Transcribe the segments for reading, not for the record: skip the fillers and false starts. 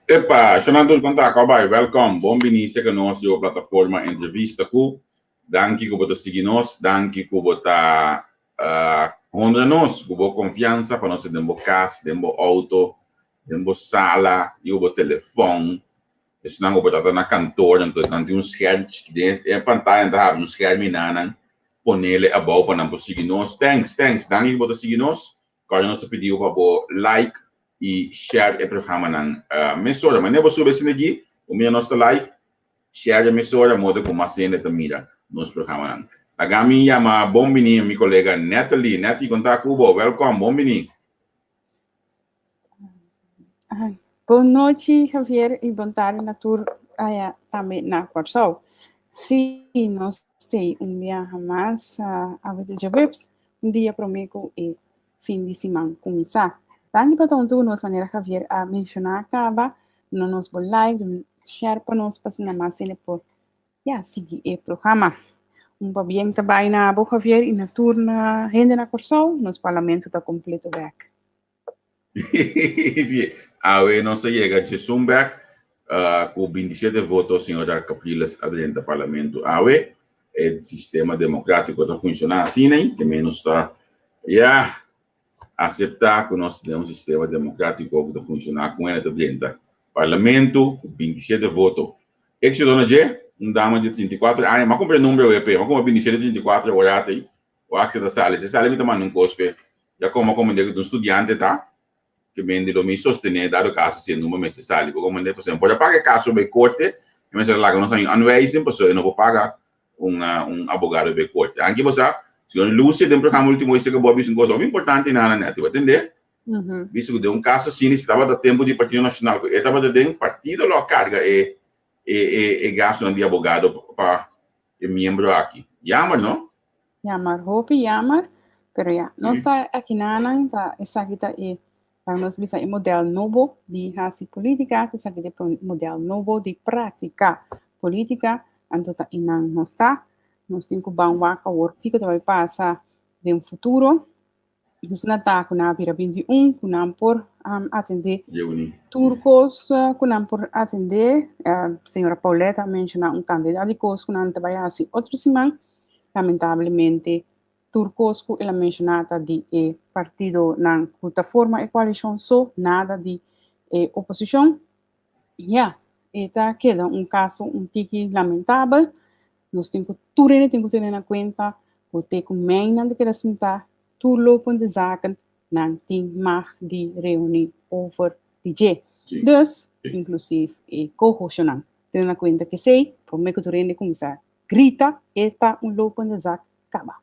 Epa, Shonan tur konta kòbai, welkom, bon bini seka nos di plataforma Entrevista Ku. Danki ku bo ta sigui nos, danki ku bo ta honra nos ku bo konfiansa pa nos ta den bo kas, den bo outo, den bo sala, riba bo telefòn. Esnan ku bo ta ta na kantor, anto nan tin un scherm chikit den e pantaya nan ta habri un scherm i nan nan ponele abou pa nan por sigui nos. Thanks, thanks, danki ku bo ta sigui nos. Kòrda nos ta pidi bo pa bo like i share e programanan mesora. Manera bo subi asina aki, bo mira nos ta live, share mesora modo ku mas hende ta mira nos programanan. Laga mi yama bon bini mi kolega Natalie. Nati, kon ta ku bo? Wèlkòm, bon bini. Bon nochi Javier i bon tardi na tur aya tambe na Kòrsou. Sí, nos tei un biaha mas awe ta djaweps, un dia promé ku e fin di siman kuminsá. Danki pa ta huntu ku nos manera Javier a menshoná kaba. Duna nos bo like, duna share pa nos pa asina mas hende por ya sigui e programa. Un pabien ta bai na bo Javier i na tur na hende na Kòrsou, nos parlamento ta kompleto bèk. Sí, awe nos a yega djesun bek ku 27 voto señora Capriles a drenta parlamento awe. E sistema demokratiko ta funshoná asina ei, ke menos ta ya aseptá ku nos den un sistema demokratiko ku ta funshoná ku hende ta drenta parlamento ku 27 voto. Éxito na dje, un dama di 34 aña, m'a kumpra e number awe p'e, m'a kumpra 27 34 ora atei, wak si ta sali, si e sali mi ta manda un kos p'e. Ya komo komo de un studiante ta, ke mende lo mi sostené dado kaso si e number mester sali. Por komo pasobra e por a paga e kaso bay korte, e mester laga nos un aanwijzing pasobra e no por paga un un abogado bay korte. Anke bo sa, señor Lucia den programa ultimo esei ke bo a bisa un kos hopi importante nana nèt, bo a tende? Bisa ku den un kaso asina si tabata tempu di Partido Nacional ku e tabata den, partido lo a karga e e e gastunan di abogado pa e miembro aki. Jammer no? Jammer, hopi jammer. Pero ya, nos ta akinanan, ta esaki ta e, laga nos bisa e model nobo di hasi politica, esaki ta e model nobo di practica politica, anto ta einan nos ta. Nos tin ku ban wak awor kiko ta bai pasa den futuro. Asina ta ku nan a bira 21, ku nan por atendé tur kos ku nan por atendé. Señora Paulette a menshoná un kantidat di kos ku nan ta bai hasi otro siman. Lamentablemente tur kos ku el a menshoná ta di e partidonan ku ta forma e koalishon so, nada di e oposishon. Ya, e ta keda un kaso un tiki lamentabel. Nos tin ku tur hende tin ku tene na kuenta ku te ku meinan ta keda sintá tur lopende zaken nan tin mag di reuní over di dje. Dus, inklusief e kohoshonnan. Tene na kuenta ku esei, promé ku tur hende kuminsá grita, e ta un lopende zak kaba.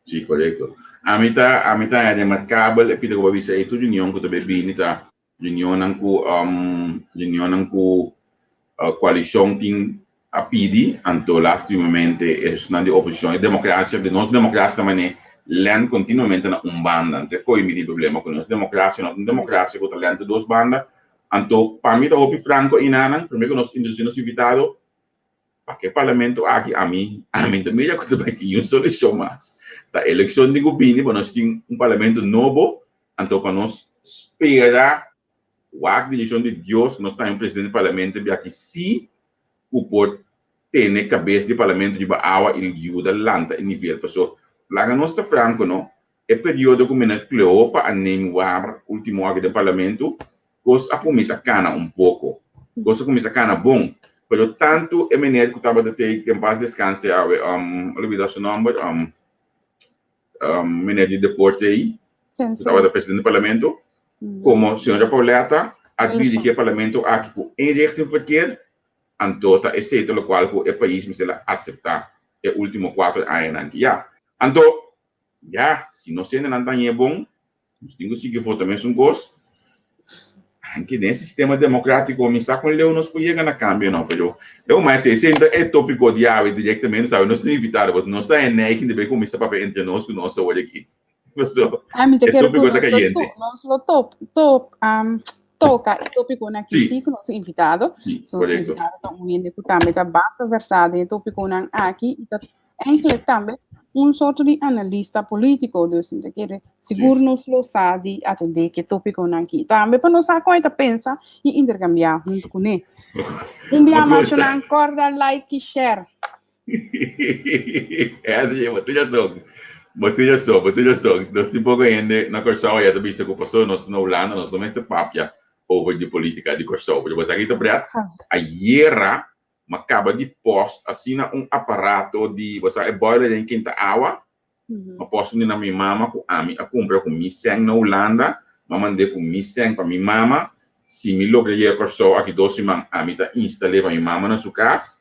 Sí, korekto. Ami ta ami ta haña remarkabel e pida ku bo a bisa ei tur reunion ku ta bai bini ta Reunionnan ku reunionnan ku koalishon tin a pidi, anto lastimamente esnan di oposishon, e demokrasia, di nos demokrasia ta manera lèn kontinuamente na un banda, anto e koe mi tin problema ku nos demokrasia no ta un demokrasia ku ta lèn tur dos banda, anto pa mi ta hopi franko einanan, prome ku nos introdusí nos invitado, Pa ke parlamento aki ami ami ta mira ku ta bai tin un solushon mas. Ta elekshon tin ku bini pa nos tin un parlamento nobo, anto pa nos spera wak direkshon di Dios ku nos ta haña un presidente di parlamento biaki si ku por tene kabes di parlamento riba awa i yuda lanta e nivel. Paso laga nos ta franko no, e periodo ku Meneer Cleopa a neem waar ultimo aki den parlamento, Kos a kuminsá kana un poko. Kos a kuminsá kana bon. Pero tantu e meneer ku tabata te den pas deskanse awe, um, a lubidá su nòmber, um, um, meneer di deporte ei, ku tabata presidente di parlamento, komo señora Pauletta a dirigí e parlamento aki ku inrichting verkeerd, anto ta esei ta lokual ku e pais mester a aseptá e último kuater añanan ki ya. Anto, ya, si nos hendenan ta hañ'é bon, Nos tin ku sigui vota mesun kos. Anke den e sistema demokratiko mi sa kon leu nos por yega na kambio no, pero leu mas esei no ta e topiko di awe direktamente sabe, nos tin invitado but nos ta e neiging di bai kuminsa papia entre nos ku nos awor aki. Paso Ah, mi ta e kere ku topiko ta nos lo kayente. to, nos lo top, top, um, toka e topikonan aki Sí. sí ku nos invitado. Sí, So nos korekto. invitado ta un hende ku tambe ta basta versá den e topikonan aki i ta eigenlijk tambe. un sorto di analista polítiko, dus mi ta kere sigur nos lo sa di atendé ku e tópikonan aki. Tambe pa nos sa kon e ta pensa i interkambiá huntu kuné. Un bia machonan, kòrda like i share. Así, bo tin razon. Bo tin razon, bo tin razon. Nos tin poko hende na Kòrsou ya ta bisa ku pasobra nos ta na Hulanda nos no mester papia over di politika di Kòrsou. Pero bo sa ki ta pret? Ayera m'a kaba di post asina un aparato di, bo sa e boiler den kenta awa? M'a post un di na mi mama ku ami a kumpra ku mi sèn na Hulanda. M'a mand'é ku mi sèn pa mi mama. Si mi logra yega Kòrsou aki dos siman ami ta instal'é pa mi mama na su kas.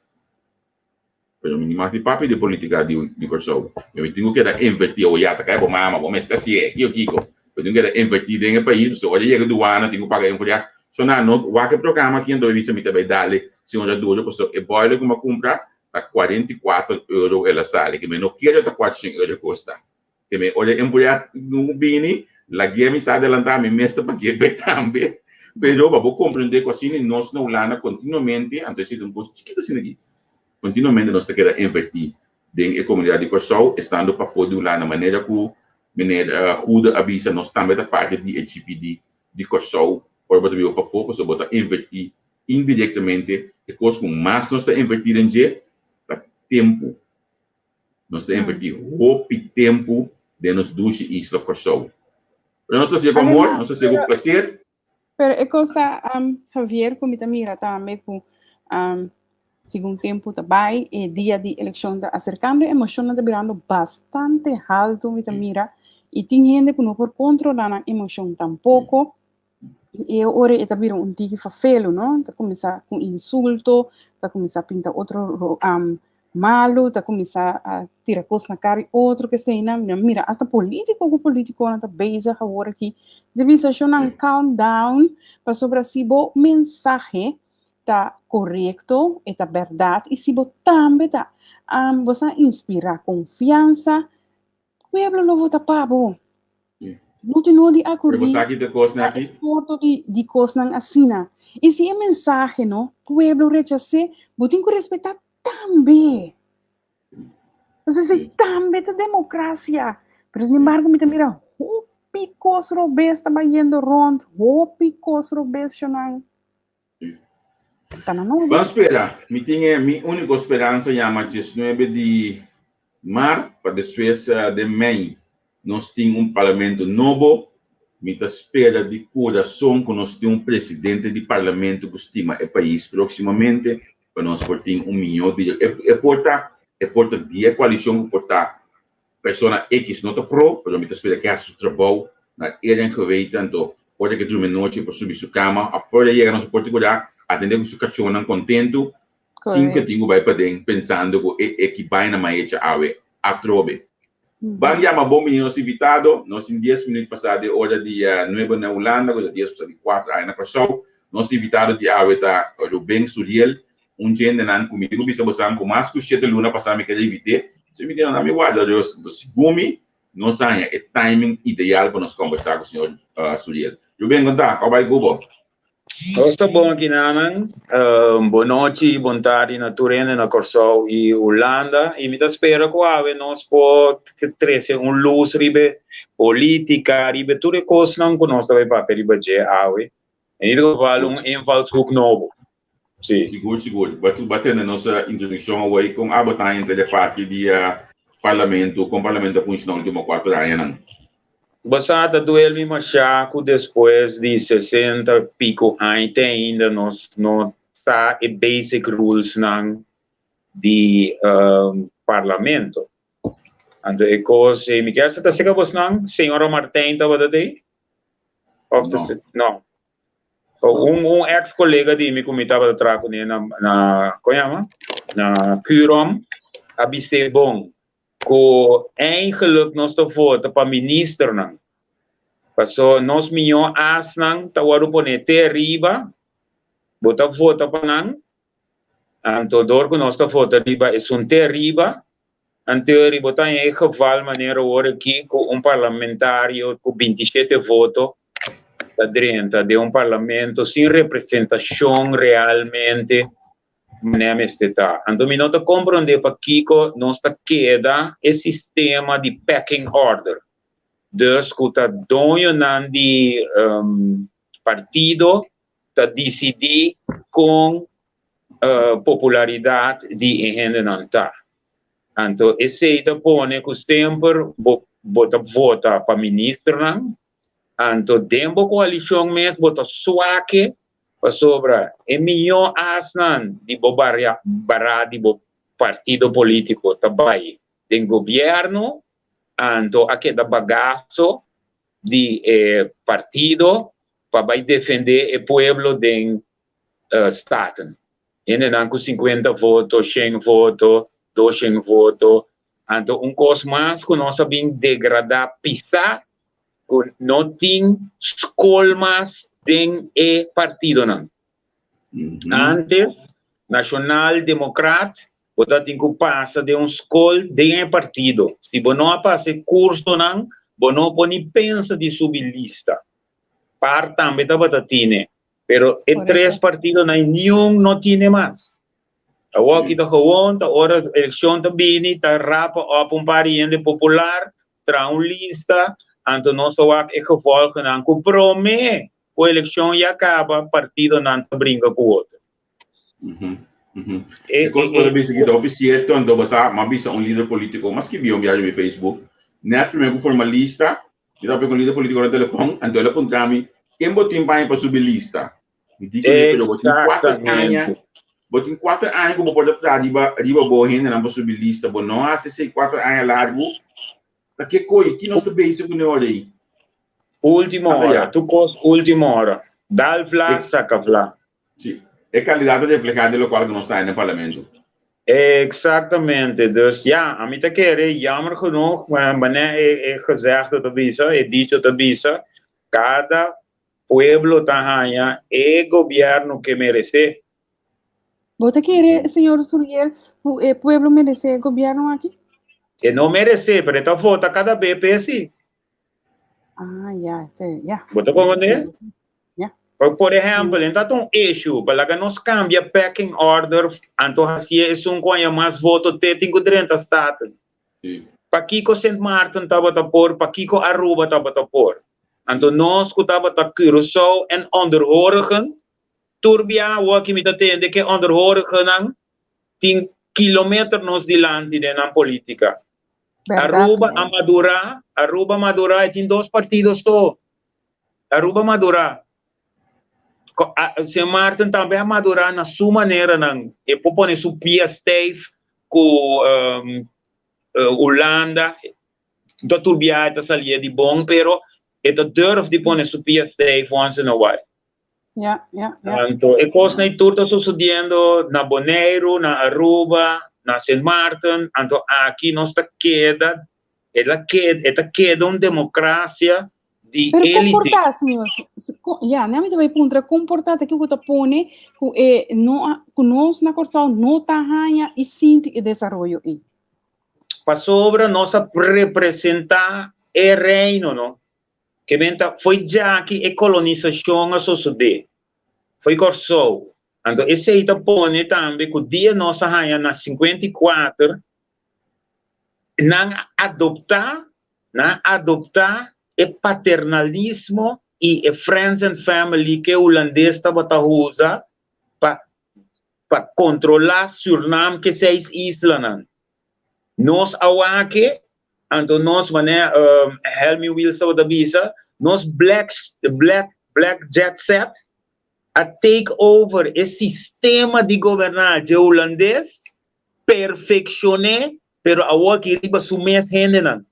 Pero mi ni mas di papia di politica di di Kòrsou. Mi tin ku keda invertí, o ya ta kai bo mama, bo mester hasié, kiko kiko. Mi tin ku keda invertí den e pais, pasobra ora yega duana tin ku paga info ya. So nan no wak e programa aki anto mi bisa mi ta bai dale si un duro pasobra e boiler ku mi a kumpra ta 44 euro el a sali, ke mi no kere ta 400 euro kosta. Ke mi ora e empleado no bini, lag'é mi sa adelantá, mi mes ta pag'é bek tambe. Pero pa bo komprendé ku asina nos na Hulanda kontinuamente, anto esei ta un kos chikito asina aki, kontinuamente nos ta keda invertí den e komunidat di Kòrsou, estando pafó di Hulanda, manera ku meneer Goede a bisa, nos tambe ta parti di e GPD di Kòrsou ora bo ta biba pafó, pasobra bo ta invertí indirektamente. E kos ku mas nos ta invertí den dje ta tempu. Nos ta invertí hopi tempu den nos dushi isla Kòrsou. Pero nos ta hasié ku amor, nos ta hasié ku plaser. Pero e kos ta, Javier, ku mi ta mira tambe ku segun tempu ta bai, e dia di elekshon ta aserkando, e emoshonnan ta birando bastante haltu, mi ta mira, i tin hende ku no por kontrolá nan emoshon tampoko. E ora e ta bira un tiki fafelu, no? Ta kuminsá ku insulto, ta kuminsá pinta otro malu, ta kuminsá a tira kos na kara di otro, keseinan. Mi a mira asta polítiko ku polítikonan ta bezig awor aki. Ta bisa shownan calm down, pasobra si bo mensahe ta korekto, e ta bèrdat, i si bo tambe ta bo sa inspirá konfiansa, Pueblo lo vota pa bo. No tin no di acurí na e sorto di, di cosnan asina. Y si e mensahe no, pueblo rechasé, bo tin cu respetá tambe. Pasobra esei tambe ta democracia. Pero sin embargo mi ta mira hopi cos robes ta bayendo rond, hopi cos robes shonnan. Ta na nobo. Ban spera. Mi tin e mi úniko speransa yama 19 di mart pa despues den mei nos tin un parlamento nobo. Mi ta spera di kurason ku nos tin un presidente di parlamento ku stima e pais próksimamente pa nos por tin un mihó dire e por ta e por ta di e koalishon ku por ta Persona X no ta pro, pero mi ta spera ke hasi su trabou na eer en geweten, anto ora ke drumi nochi por subi su kama of for e yega na su portikular atende ku su kachónan kontentu sin ku e tin ku bai paden pensando ku e e ki bai na maecha awe atrobe. Ban yama bon bini nos invitado, nos tin dies minuut pasá di ora di nuebe na Hulanda ku ta dies pasá di kuater aña na Kòrsou. Nos invitado di awe ta Ruben Suriel, Un djendenan ku mi tin ku bisa bosan ku mas ku shete luna pasá mi keda invit'é, si mi tin mi warda Dios. Enton segun mi, nos a haña e timing ideal pa nos kombersá ku señor Suriel. Ruben, kon ta? Kòp bai ku bo? Nos ta bon aki nanan. Bon nochi, bon tardi na tur hende na Kòrsou i Hulanda. I mi ta spera ku awe nos por trese un lus riba e polítika, riba tur e kosnan ku nos ta bai papia riba dje awe. En ieder geval un invalshoek nobo. Sí. Sigur, sigur. Bo a tende nos introduccion awor con abo ta henter e parti di Parlamento, con Parlamento a funciona ultimo cuatro añanan. Bo sa ta duel mi masha cu despues di 60 pico aña te ainda nos no sa e basic rulesnan di Parlamento. Anto e cos, mi kier sa ta seca bosnan, señora Martijn tabata tey? Of No. No. Un un ex colega di mi cu mi tabata traha cune na na con yama? Na Curom a bis'é bon cu eigenlijk nos ta vota pa ministernan. Paso nos miyo asnan ta wordo pone te ariba, bo ta vota pa nan, anto dor cu nos ta vota riba esun te ariba, Anterior bo ta haña e geval manera awor aki ku un parlamentario ku 27 voto ta drenta den un parlamento sin representashon realmente. Manera mester ta. Anto mi no ta komprondé pakiko nos ta keda e sistema di pecking order. Dus ku ta doñonan di partido ta disidí kon popularidat di e hendenan ta. Anto esei ta pone ku semper bo bo ta vota pa ministernan, anto den bo koalishon mes bo ta swake pasobra e mihó asnan di bo baria bará di bo partido polítiko ta bai den gobièrnu, anto a keda bagaso di e partido pa bai defendé e pueblo den Staten. Hendenan ku sinkuenta voto, shen voto, doshen voto. Anto un kos mas ku nos a bin degradá pisá ku no tin skol mas den e partidonan. Antes, Nashonal Demokrat, bo ta tin ku pasa den un skol den e partido. Si bo no a pasa e kursonan, bo no por ni pensa di subi lista. Par tambe tabata tine, pero e tres partidonan niun no tine mas. Awor ki ta gewoon ta ora elekshon ta bini ta rapa op un par di hende popular, traha un lista, anto nos ta wak e gevolgennan ku promé ku elekshon ya kaba partidonan ta bringa ku otro. E kos ku bo ta bisa aki ta hopi sierto, anto bo sa, mi a bisa un lider polítiko, mi a skibi un biaha riba mi Facebook, nèt promé ku forma lista, mi ta papia ku un lider polítiko na telefòn, anto el a puntra mi, ken bo tin pa haña pa subi lista? Mi di kuné, pero bo tin kuater aña, bo tin kuater aña ku bo por ta traha riba riba bo hendenan pa subi lista, bo no hasi esei kuater aña largu, ta ke koi, ki nos ta bezig kuné ora ei? Último ora, tur kos último ora, dal vla, saka vla. Sí, e kalidat ta reflehá den lokual ku nos ta den parlamento. Exactamente, dus ja, ami ta kere, jammer genoeg, manera e gezegde ta bisa, e dicho ta bisa, kada Pueblo ta haña e gobierno ke meresé. Bo ta kere, señor Suriel, ku e pueblo meresé e gobierno aki? E no meresé, pero e ta vota kada be p'e si. Ah, ya, este, ya. Bo ta comprende? Ya. Por ehempel, en ta un issue, pa laga nos cambia pecking order, anto hacié esun ku haña mas voto te tin ku drenta Staten. Pakiko Sint Maarten tabata por, pakiko Aruba tabata por? Anto nos ku tabata Curaçao en onderhorigen, tur bia awor aki mi ta tende ke onderhorigennan tin kilometer nos dilanti den nan politica. Aruba a madura, Aruba a madura e tin dos partido so. Aruba a madura. Sint Maarten tambe a madura na su maneranan. E por pone su pia stijf ku Hulanda. Ta tur biaha e ta salia di bon, pero e ta durf di pone su pia stijf once in a while. Ja, ja, ja. Anto e kosnan ei tur ta sucediendo na Boneiru, na Aruba, na Sint Maarten. Anto aki nos ta keda, e ta keda, e ta keda un democracia di Pero élite. comportá, señor. Ja, ne mi ta bai puntra comportá ta kiko ta pone ku e no a, ku nos na Kòrsou no ta haña i sinti e desaroyo ei. Pasobra nos a representá e reino, no? Ke men ta foi djaki e kolonisashon a sosodé. Foi Kòrsou. Anto esei ta pone tambe ku dia nos a haña na 54 nan a adoptá Nan a adoptá e paternalismo i e friends and family ku e hulandes tabata usa pa pa kontrolá Sürnam ku e seis islanan. Nos a wak e, anto nos manera Helmi Wiels tabata bisa, nos black black black jet set a take over e sistema di goberná dje hulandes, perfekshon'é Pero awor aki riba su mes hendenan.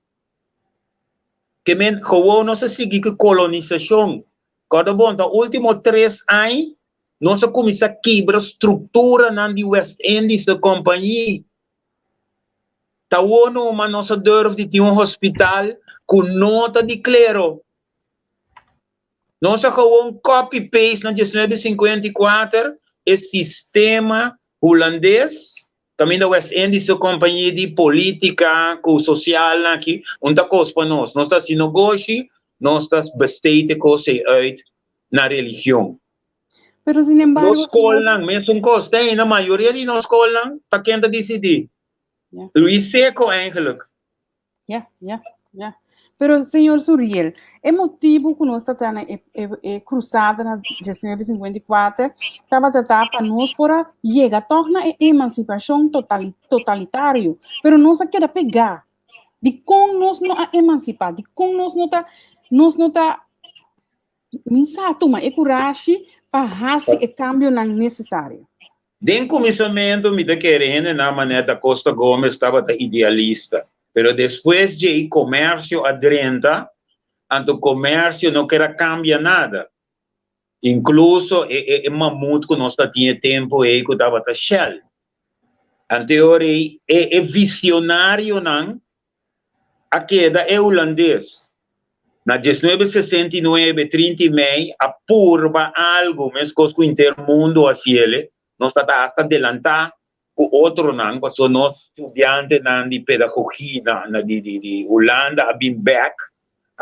Ke men gewoon nos a sigui ku kolonisashon. Kòrda bon, ta último tres añ nos a kuminsá kibra strukturanan di West Indische Compagnie. Ta awor numa nos a durf di tin un hospital ku no ta di klero. Nos a gewoon copy paste na diesnuebe sinkuenta i kuater e sistema hulandes kaminda West Indische Compagnie di politica ku socialnan aki un ta kos pa nos. Nos ta hasi nogoshi, nos ta besteed e kos ei uit na religion. Pero sin embargo, Nos skolnan, mesun kos, te ainda mayoria di nos skolnan ta ken ta disidí. Luis Seco eigenlijk. Ja, ja, ja. Pero señor Suriel, e motibu ku nos ta tene e, e, e cruzada na 1954 tabata ta pa nos por a yega tòg na e emansipashon totali, totalitario. Pero nos a keda pegá. Di kon nos no a emansipá? Di kon nos no ta, nos no ta Mi sa tuma e kurashi pa hasi e kambionan nesesario. Den kuminsamentu mi ta kere hendenan manera Da Costa Gomez tabata idealista, pero despues djei komersio a drenta, anto komersio no ker a kambia nada, inkluso e e mamut ku nos ta tin e tempu ei ku tabata Shell. Anto e ora ei e e visionarionan a keda e hulandes. Na 1969, 30 i mei, a purba algu meskos ku henter mundu a hasiele, nos ta ta hasta delantá ku otronan, pasobra nos studiantenan di pedagogia na na di di di Hulanda a bin bèk,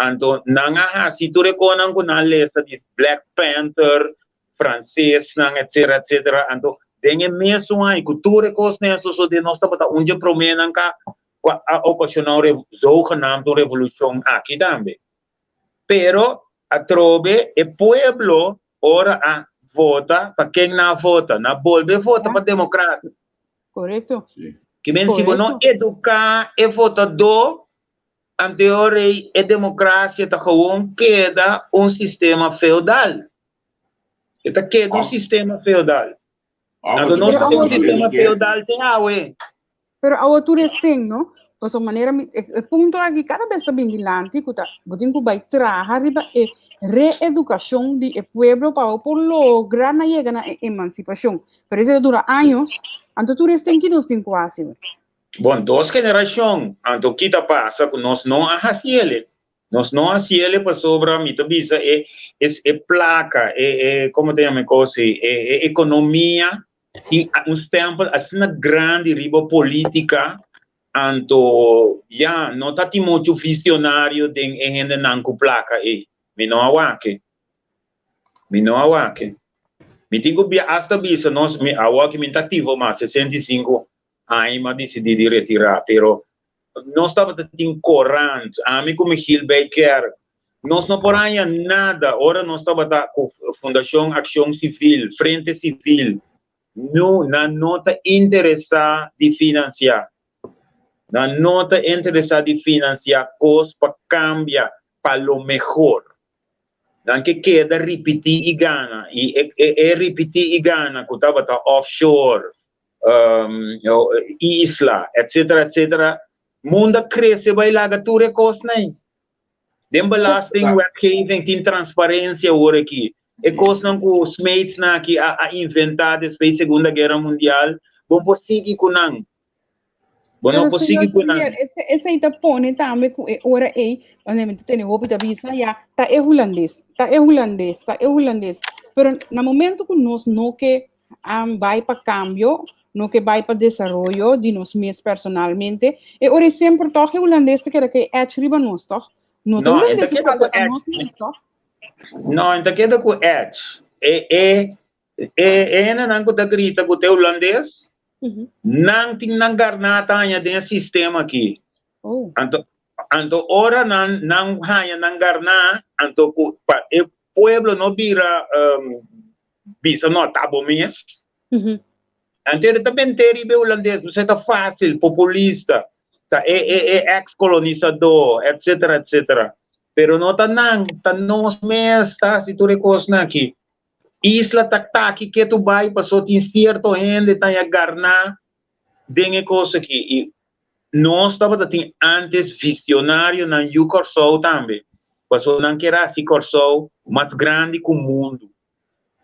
anto nan a hasi tur e konan ku nan a lesa di Black Panther, francesnan etcetera etcetera, anto den e mesun aña ku tur e kosnan a sosodé nos tabata un dje proménan ka ku a okashoná un zogenaamd un revolushon aki tambe. Pero atrobe e pueblo ora a vota, pa ken nan a vota? Nan a bolbe vota pa demokrata. Korekto. Ki men si bo no eduká e votadó, anto e ora ei e demokrasia ta gewoon keda un sistema feudal. E ta keda un sistema feudal. Anto nos ta den un sistema feudal te awe. Pero awo tur esten, no? Paso manera mi, e, e punto aki cada bes ta bin dilanti ku ta bo tin ku bai traha riba e reeducacion di e pueblo pa bo por logra na yega na e emancipacion. Pero esei ta dura años, anto tur esten ki nos tin ku hasi we? Bon, dos generacion, anto ki ta pasa ku nos no a hasi ele? Nos no hasi ele pasobra mi ta bisa e es e placa, e e como ta yama e cos ei, e e economia tin un stempel asina grandi riba politica, anto ya no ta tin mucho visionario den e hendenan cu placa ei. Mi no a wak e. Mi no a wak e. Mi tin cu bia hasta bisa nos, mi awor aki mi ta activo mas, 65 aña mi a dicidi di retira, pero nos tabata tin korant, ami ku Michiel Bijkerk, nos no por haña nada ora nos tabata ku Fundashon Akshon Sivil, Frente Sivil, no, nan no ta interesá di finansiá. Nan no ta interesá di finansiá kos pa kambia pa lo mehor. Nan ke keda ripití i gana, i e e ripití i gana ku tabata offshore, isla, etcetera, etcetera. Mundo a crece bay laga tur e cosnan ey. Den belastingwetgeving tin transparencia awor aki. E cosnan cu Smeetsnan aki a a inventa despues Segunda Guera Mundial, bo por sigui cu nan. Bo no por sigui cu nan. Esey ta pone tambe cu e ora ey, wanneer mi ta tene hopi ta bisa, ya, ta e hulandes, ta e hulandes, ta e hulandes. Pero na momento cu nos no ke um, bai pa cambio, no ke bai pa desaroyo di nos mes personalmente, e ora semper toch e hulandes ta keda ke edge riba nos, toch? No ta No, e ta hulandes su keda falta, ku ta nos edge. mes, toch? No, e ta keda ku edge. E, e, e, e hendenan ku ta grita ku ta e hulandes, nan tin nan garná ta haña den e sistema aki. Oh. Anto, anto ora nan, nan haña nan garná, anto ku pa e pueblo no bira um, bisa no ta bo mes. Anto e ta bente riba e hulandes, pasobra ta fácil, populista, ta e e e ex kolonisadó, etcetera, etcetera. Pero no ta nan, ta nos mes ta hasi tur e kosnan aki. Isla ta taki ketu bai paso tin sierto hende ta haña garná den e kos aki. I nos tabata tin ántes visionarionan yu Kòrsou tambe, paso nan kier hasi Kòrsou mas grandi ku mundu.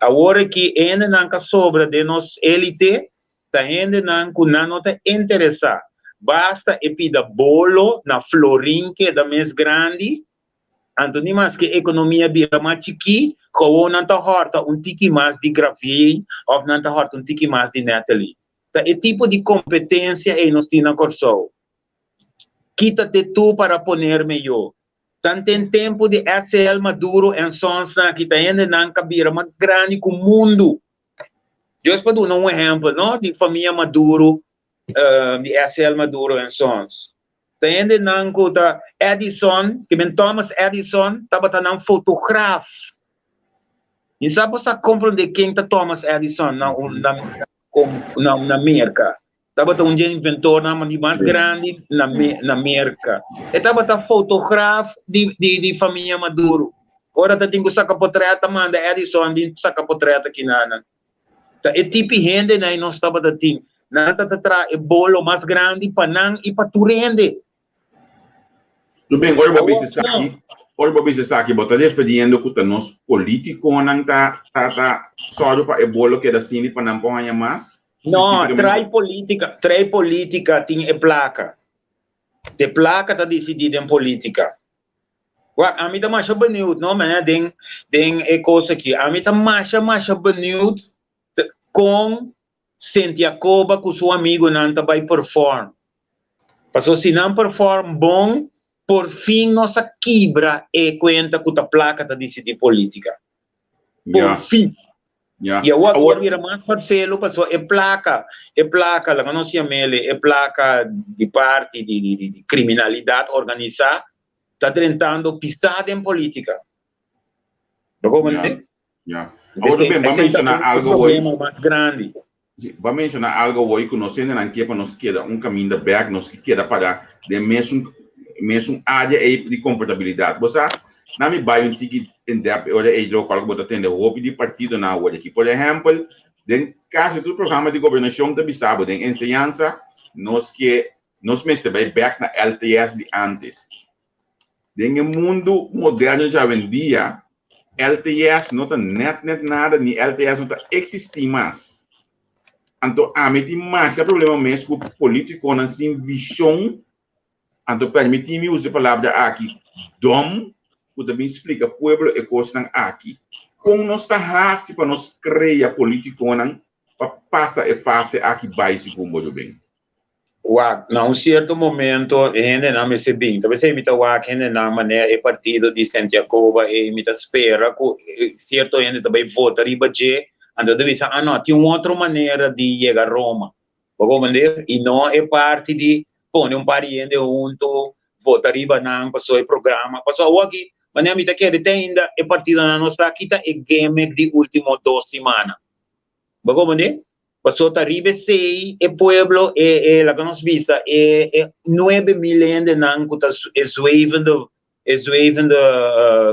Awor aki e hendenan ka sobra den nos élite ta hendenan ku nan no ta interesá. Basta e pida bolo na florin keda mes grandi, anto ni maske ekonomia bira mas chikí, gewoon nan ta hòrta un tiki mas di Gravier òf nan ta hòrta un tiki mas di Natalie. Ta e tipo di kompetensia ei nos tin na Kòrsou. Quítate tú para ponerme yo. Tanten tempu di SCL Maduro en Sons nan aki ta hendenan ka bira mas grandi ku mundu. Dios pa duna un ehèmpel no di famia Maduro di SCL Maduro en Sons. Ta hendenan ku ta Edison, ke men Thomas Edison tabata nan fotograaf. Mi sa bo sa komprondé ken ta Thomas Edison na na na Merka. Tabata un dje inventornan di mas grandi na na Merka. E tabata fotograaf di di di famia Maduro. Ora ta tin ku saka potret ta manda Edison bin saka potret aki na nan. Ta e tipi hendenan nos tabata tin. Nan ta ta traha e bolo mas grandi pa nan i pa tur hende. Tu ben, ora bo bisa esaki, ora bo bisa esaki, bo ta referiendo ku ta nos politikonan ta ta ta sòru pa e bolo keda asina pa nan por haña mas? No, trai politica, trai politica tin e placa. De placa ta decidi den politica. Wak, ami ta masha benieuwd, no, man, den, den e cos aki. Ami ta masha, masha benieuwd con Sint Jacoba cu su amigonan ta bay perform. Paso si nan perform bon, por fin nos a kibra e cuenta cu ta placa ta decidi politica. Por fin. Y awor a bira mas farfelo paso e placa, e placa, laga nos yamele e placa di parti di di di criminalidad organisa ta drentando pisa den politica. Bo comprende? Ya. Awor también, ba menciona algo hoy. Problema mas grandi. Ba menciona algo hoy ku nos hendenan ke pa nos keda un kaminda bek, nos ke keda para den mesun mesun área ei di komfortabilidat. Bo sa, na mi bai un tiki in depth e ora ei lokual ku bo ta tende hopi di partidonan awor aki. Por ehèmpel, den kasi tur programa di gobernashon ta bisa bo den enseñansa nos ke nos mester bai bek na LTS di ántes. Den e mundu moderno djawendia, LTS no ta nèt nèt nada ni LTS no ta eksistí mas. Anto ami tin masha problema mes ku polítikonan sin vishon, anto permití mi usa e palabra aki, dòm, ku ta bin splika pueblo e kosnan aki. Kon nos ta hasi pa nos krea polítikonan pa pasa e fase aki bai segun bo, Ruben? Wak, na un sierto momento e hendenan mester bin. Ta p'esei mi ta wak hendenan manera e partido di Sint Jacoba ei, mi ta spera ku sierto hende ta bai vota riba dje, anto ta bisa, ah no, tin un otro manera di yega Roma. Bo comprende? I no e parti di pone un par di hende hunto, vota riba nan pasobra e programa. Pasobra awoki, manera mi ta kere te ainda e partidonan no sa kita e gimmick di ultimo dos simana. Bo comprende? Paso ta riba esei e pueblo, e e laga nos bisa, e e 9000 hendenan ku ta e zwevende e zwevende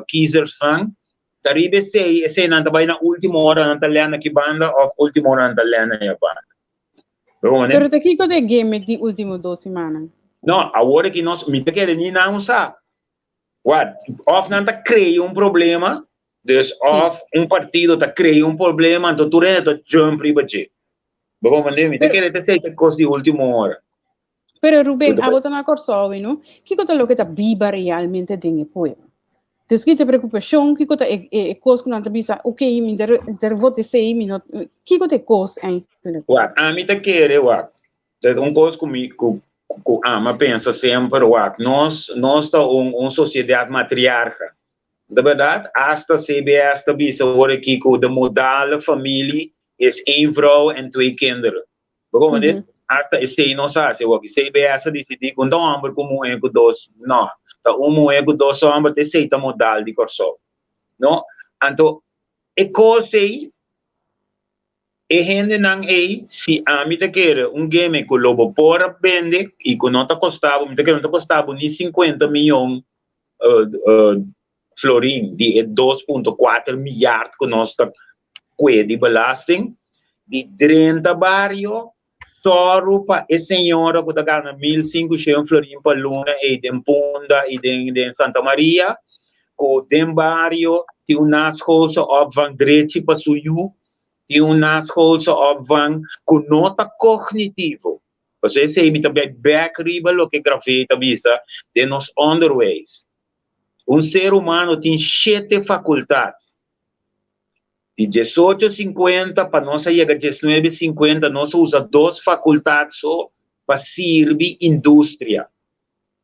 kiezersnan, ta riba esei, eseinan ta bai na ultimo ora nan ta lèn aki banda òf ultimo ora nan ta lèn aya banda. Bo comprende? Pero ta kiko ta e gimmick di ultimo dos simannan? No, awor aki nos, mi ta kere ni nan sa. Wat, òf nan ta krea un problema, Dus of un partido ta crea un problema, anto tur hende ta jump riba dje. Bo comprende? Mi ta kere ta esei ta cos di ultimo ora. Pero Ruben, abo ta na Kòrsou, no? Kiko ta loke ta biba realmente den e pueblo? Dus ki ta e preokupashon, kiko ta e e kos ku nan ta bisa, ok, mi ta ta vota esei, mi no, kiko ta e kos eigenlijk? Wak, ami ta kere, wak, ta un kos ku mi ku ku ami a pensa semper, wak, nos nos ta un un sosiedat matriarga. De berdad, hasta CBS ta bisa awor aki ku de modale familie is één vrouw en twee kinderen. Bo comprende? Hasta esei nos a hasi awor aki. CBS a disidí ku un ta un hòmber ku un muhé ku dos, no, ta un muhé ku dos hòmber, ta esei ta modal di Kòrsou. No? Anto e kos ei, e hendenan ei, si ami ta kere un geme ku lo bo por a bende i ku no ta kosta bo, mi ta kere no ta kosta bo ni sinkuenta mion florin di e 2.4 miljard ku nos ta kue di belasting, di drenta bario, sòru pa e señora ku ta gana 1500 florin pa luna ei den Punda i den den Santa Maria, ku den bario tin un naschoolse opvang drechi pa su yu, tin un naschoolse opvang ku no ta kognitivo. Pasobra esei mi ta bai bek riba loke Gravé ta bisa den nos onderwijs. Un ser humano tin shete fakultat. Di diesocho sinkuenta pa nos a yega diesnuebe sinkuenta nos a usa dos fakultat so pa sirbi industria.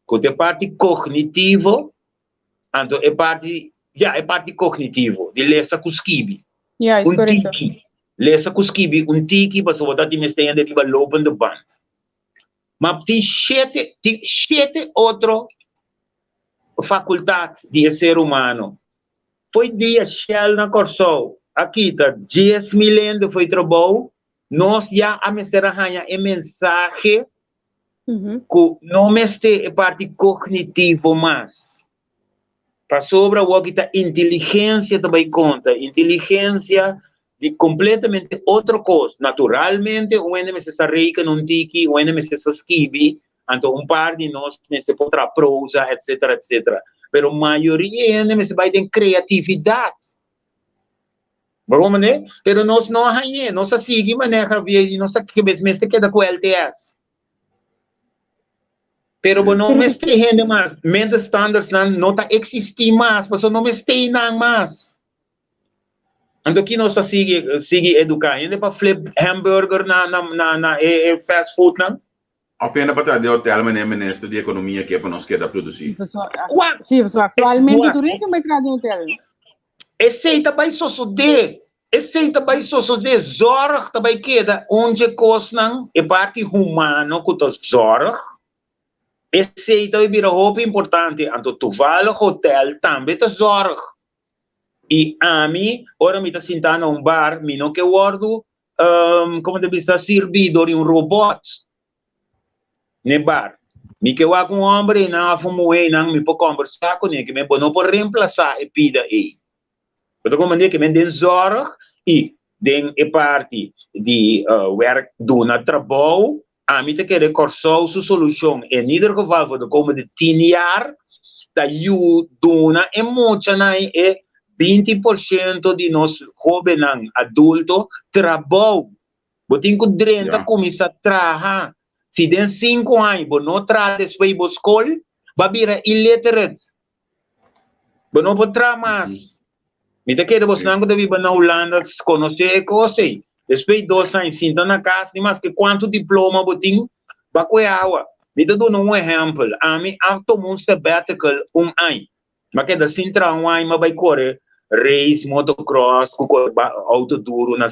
Ku ta e parti kognitivo. Anto e parti, ya, e parti kognitivo, di lesa ku skibi. Ja, is Un korekto. tiki. Lesa ku skibi un tiki pasobra bo ta tin mester hende riba lopende band. Ma tin shete, tin shete otro fakultat di e ser humano. Fo'i dia Shell na Kòrsou a kita 10,000 hende fo'i trabou, nos ya a mester a haña e mensahe ku no mester e parti kognitivo mas. Pasobra awor ki ta inteligensia ta bai konta, inteligensia di kompletamente otro kos. Naturalmente un hende mester sa reken un tiki, un hende mester sa skibi, anto un par di nos mester por traha prosa, etcetera, etcetera. Pero mayoria hende mester bai den kreatividat. Bo comprende? Pero nos no a hañ'é, nos a sigui maneha via i nos ta mester keda ku LTS. Pero bo no mester hende mas, middenstandersnan no ta eksistí mas, pasobra no mester nan mas. Anto ki nos ta sigui sigui eduká hende pa flip hamburger na na na na e fast foodnan? Of hende pa traha den hotel manera minister di ekonomia ke pa nos keda produsí? Sí, pasobra aktualmente tur hende bai traha den hotel. Esei ta bai sosodé. Esei ta bai sosodé. Zorg ta bai keda un dje kosnan, e parti humano ku ta zorg, esei ta bai bira hopi importante. Anto toevallig hotel tambe ta zorg. I ami, ora mi ta sintá na un bar, mi no ke wòrdu, komo ta bisa, sirbí dor di un robòt. N'e bar. Mi ke wak un hòmber einan òf un muhé einan, mi por kòmbersá kuné, ke men bo no por remplasá e pida ei. Bo ta komprendé? Ke men den zòrg i den e parti di wèrk duna trabou, ami ta kere Kòrsou su solushon, en ieder geval voor de komende tien jaar, ta yu duna e muchanan e 20% di nos hóbennan adulto trabou. Bo tin ku drenta kuminsá traha. Si den sinku aña bo no traha despues di bo skol, bo a bira illiterate. Bo no por traha mas. Mi ta kere bosnan ku ta biba na Hulanda konosé e kos ei. Despues di dos aña sinta na kas, ni maske kuantu diploma bo tin, bo a kue awa. Mi ta duna un ehèmpel. Ami a tuma un sabbatical un aña. M'a keda sin traha un aña, m'a bai kore race motocross ku kore auto duru na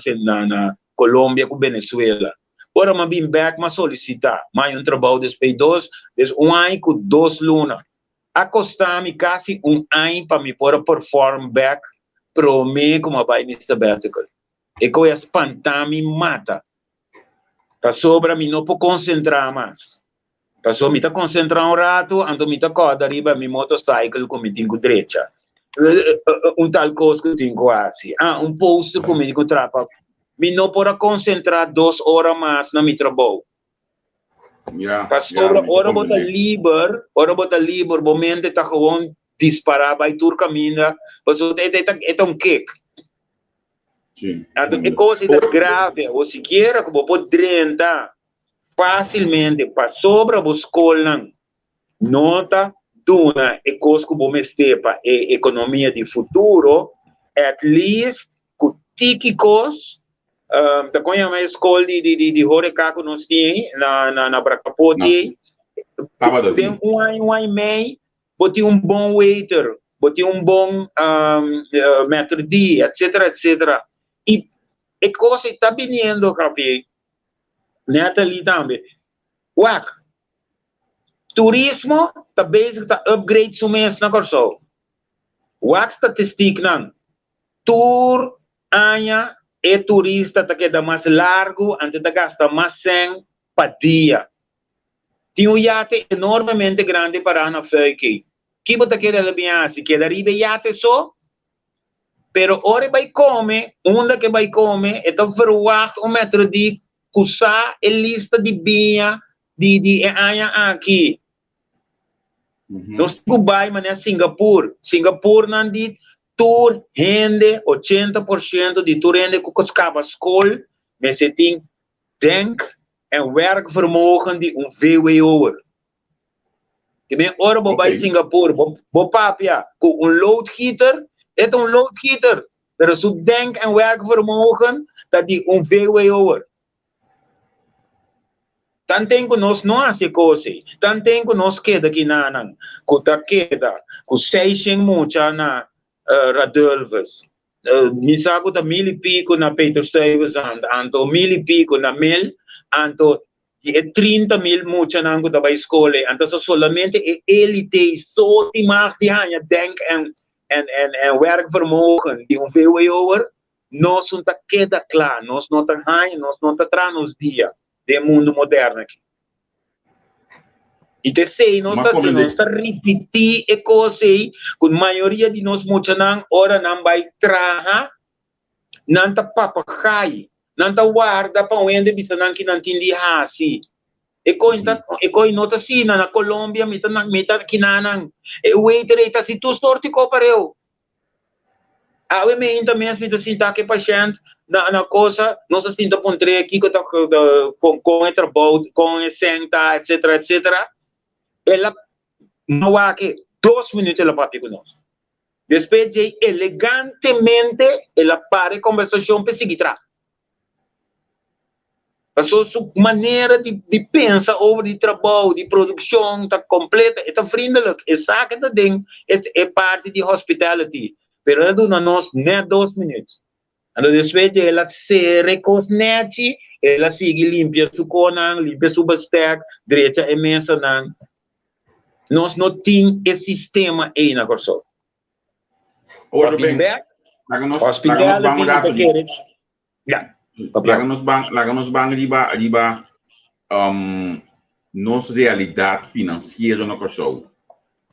na Colombia ku Venezuela. Ora m'a bin bek m'a solisita, m'a haña un trabou despues dos, des un aña ku dos luna. A kosta mi kasi un aña pa mi por a perform bek prome ku m'a bai mi sabbatical. E koe a spanta mi mata, pasobra mi no por konsentra mas. Paso mi ta konsentrá un ratu, anto mi ta kòrda riba mi motorcycle ku mi tin ku drecha. Un tal kos ku tin ku hasi. Ah, un poster ku mi tin ku traha pa. Mi no por a konsentrá dos ora mas na mi trabou. Pasobra ora bo ta liber, ora bo ta liber, bo mente ta gewoon dispará bai tur kaminda, pasobra e ta un kick. Anto e kos ei ta grave, o sikiera ku bo por drenta Fásilmente pasobra bo skolnan no ta duna e kos ku bo mester pa e ekonomia di futuro, at least ku tiki kos, ta kon yama e skol di horeka ku nos tin ei na Brakapoti ei, den un aña, un aña i mei bo tin un bon waiter, bo tin un bon maitre d', etcetera, etcetera. I e kos ei ta biniendo, Javier. Natalie tambe. Wak, turismo ta bezig ta upgrade su mes na Kòrsou. Wak statistiknan, tur aña e turista ta keda mas largu anto ta gasta mas sèn pa dia. Tin un yate enormemente grandi pará na Fuikey. Ki bo ta kere el a bin hasi? Keda riba e yate so? Pero ora e bai come, unda ke bai come, e ta verwacht un maitre d' ku sa e lista di biña di di e aña aki. Nos tin ku bai manera Singapur. Singapur nan di tur hende, 80% di tur hende ku kaba skol mester tin denk en werkvermogen di un VWO'er. Te men ora bo bai Singapur, bo, bo papia ku un loodgieter, e ta un loodgieter, pero su denk- en werkvermogen ta di un VWO'er. Tanten ku nos no hasi e kos ei, tanten ku nos keda kinanan ku ta keda ku seishen mucha na Radulphus, mi sa ku ta mil i piku na Peter Stuyvesant, anto mil i piku na Mil, anto di e 30.000 muchanan ku ta bai skol ei, anto ta solamente e elite ei so tin mag di haña denk en en werkvermogen di un VWO'er, nos no ta keda kla, nos no ta haña, nos no ta traha nos dia den e mundu moderno aki. I ta esei nos ta hasi, nos ta ripití e kos ei ku mayoria di nos muchanan ora nan bai traha, nan ta papagai, nan ta warda pa un hende bisa nan ki nan tin di hasi. E koi ta, e koi no ta asina, na Colombia mi ta mi ta kinanan, e waiter ei ta hasi tur sorti kos pareu. Awe meinta mes mi ta sinta ku e pashènt na na kosa, nos a sinta puntr'é kiko ta kon kon e trabou, kon e sèn ta etsetera etsetera. El a no wak e dos minüt el a papia ku nos. Despues djei elegantemente el a para e kombersashon pa e sigui traha. Pasobra su manera di di pensa over di trabou, di produkshon ta kompleto, e ta vriendelijk, e sa ke ta den e e parti di hospitality, pero el a duna nos nèt dos minüt. Anto despues dje el a sera e kos nèchi, el a sigui limpia su konan, limpia su bestek, drecha e mesanan. Nos no tin e sistema ei na Kòrsou. Ora ben, laga nos laga nos ban un ratu di. Ja, Laga nos ban, laga nos ban riba, riba um, nos realidat finansiero na Kòrsou.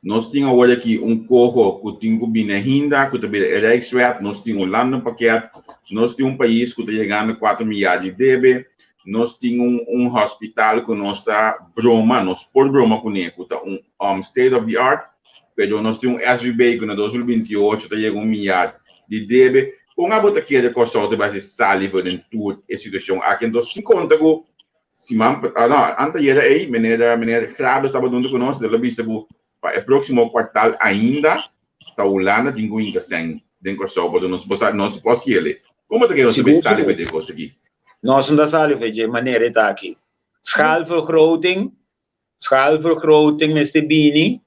Nos tin awor aki un koho ku tin ku bini ainda, ku ta bira e Rijkswet, nos tin un landenpakket, nos tin un pais ku ta yegando 4 milyar di debe, nos tin un, un hospital ku nos ta broma, nos por broma kuné, ku ta un um, state of the art, pero nos tin un SVB ku na 2028 ta yega un milyar di debe. Kon abo ta kere Kòrsou ta bai hasi sali for den tur e situashon aki? Enton sin konta ku siman ah no, anteayera ei meneer meneer Grabes tabata huntu ku nos, el a bisa ku pa e próksimo kuartal ainda ta Hulanda tin ku hinka sèn den Kòrsou pasobra nos por sa nos por hasiel. Kon bo ta kere nos ta bai sali for den e kos aki? Nos no ta sali for dje manera e ta aki. Schaalvergroting Schaalvergroting mester bini,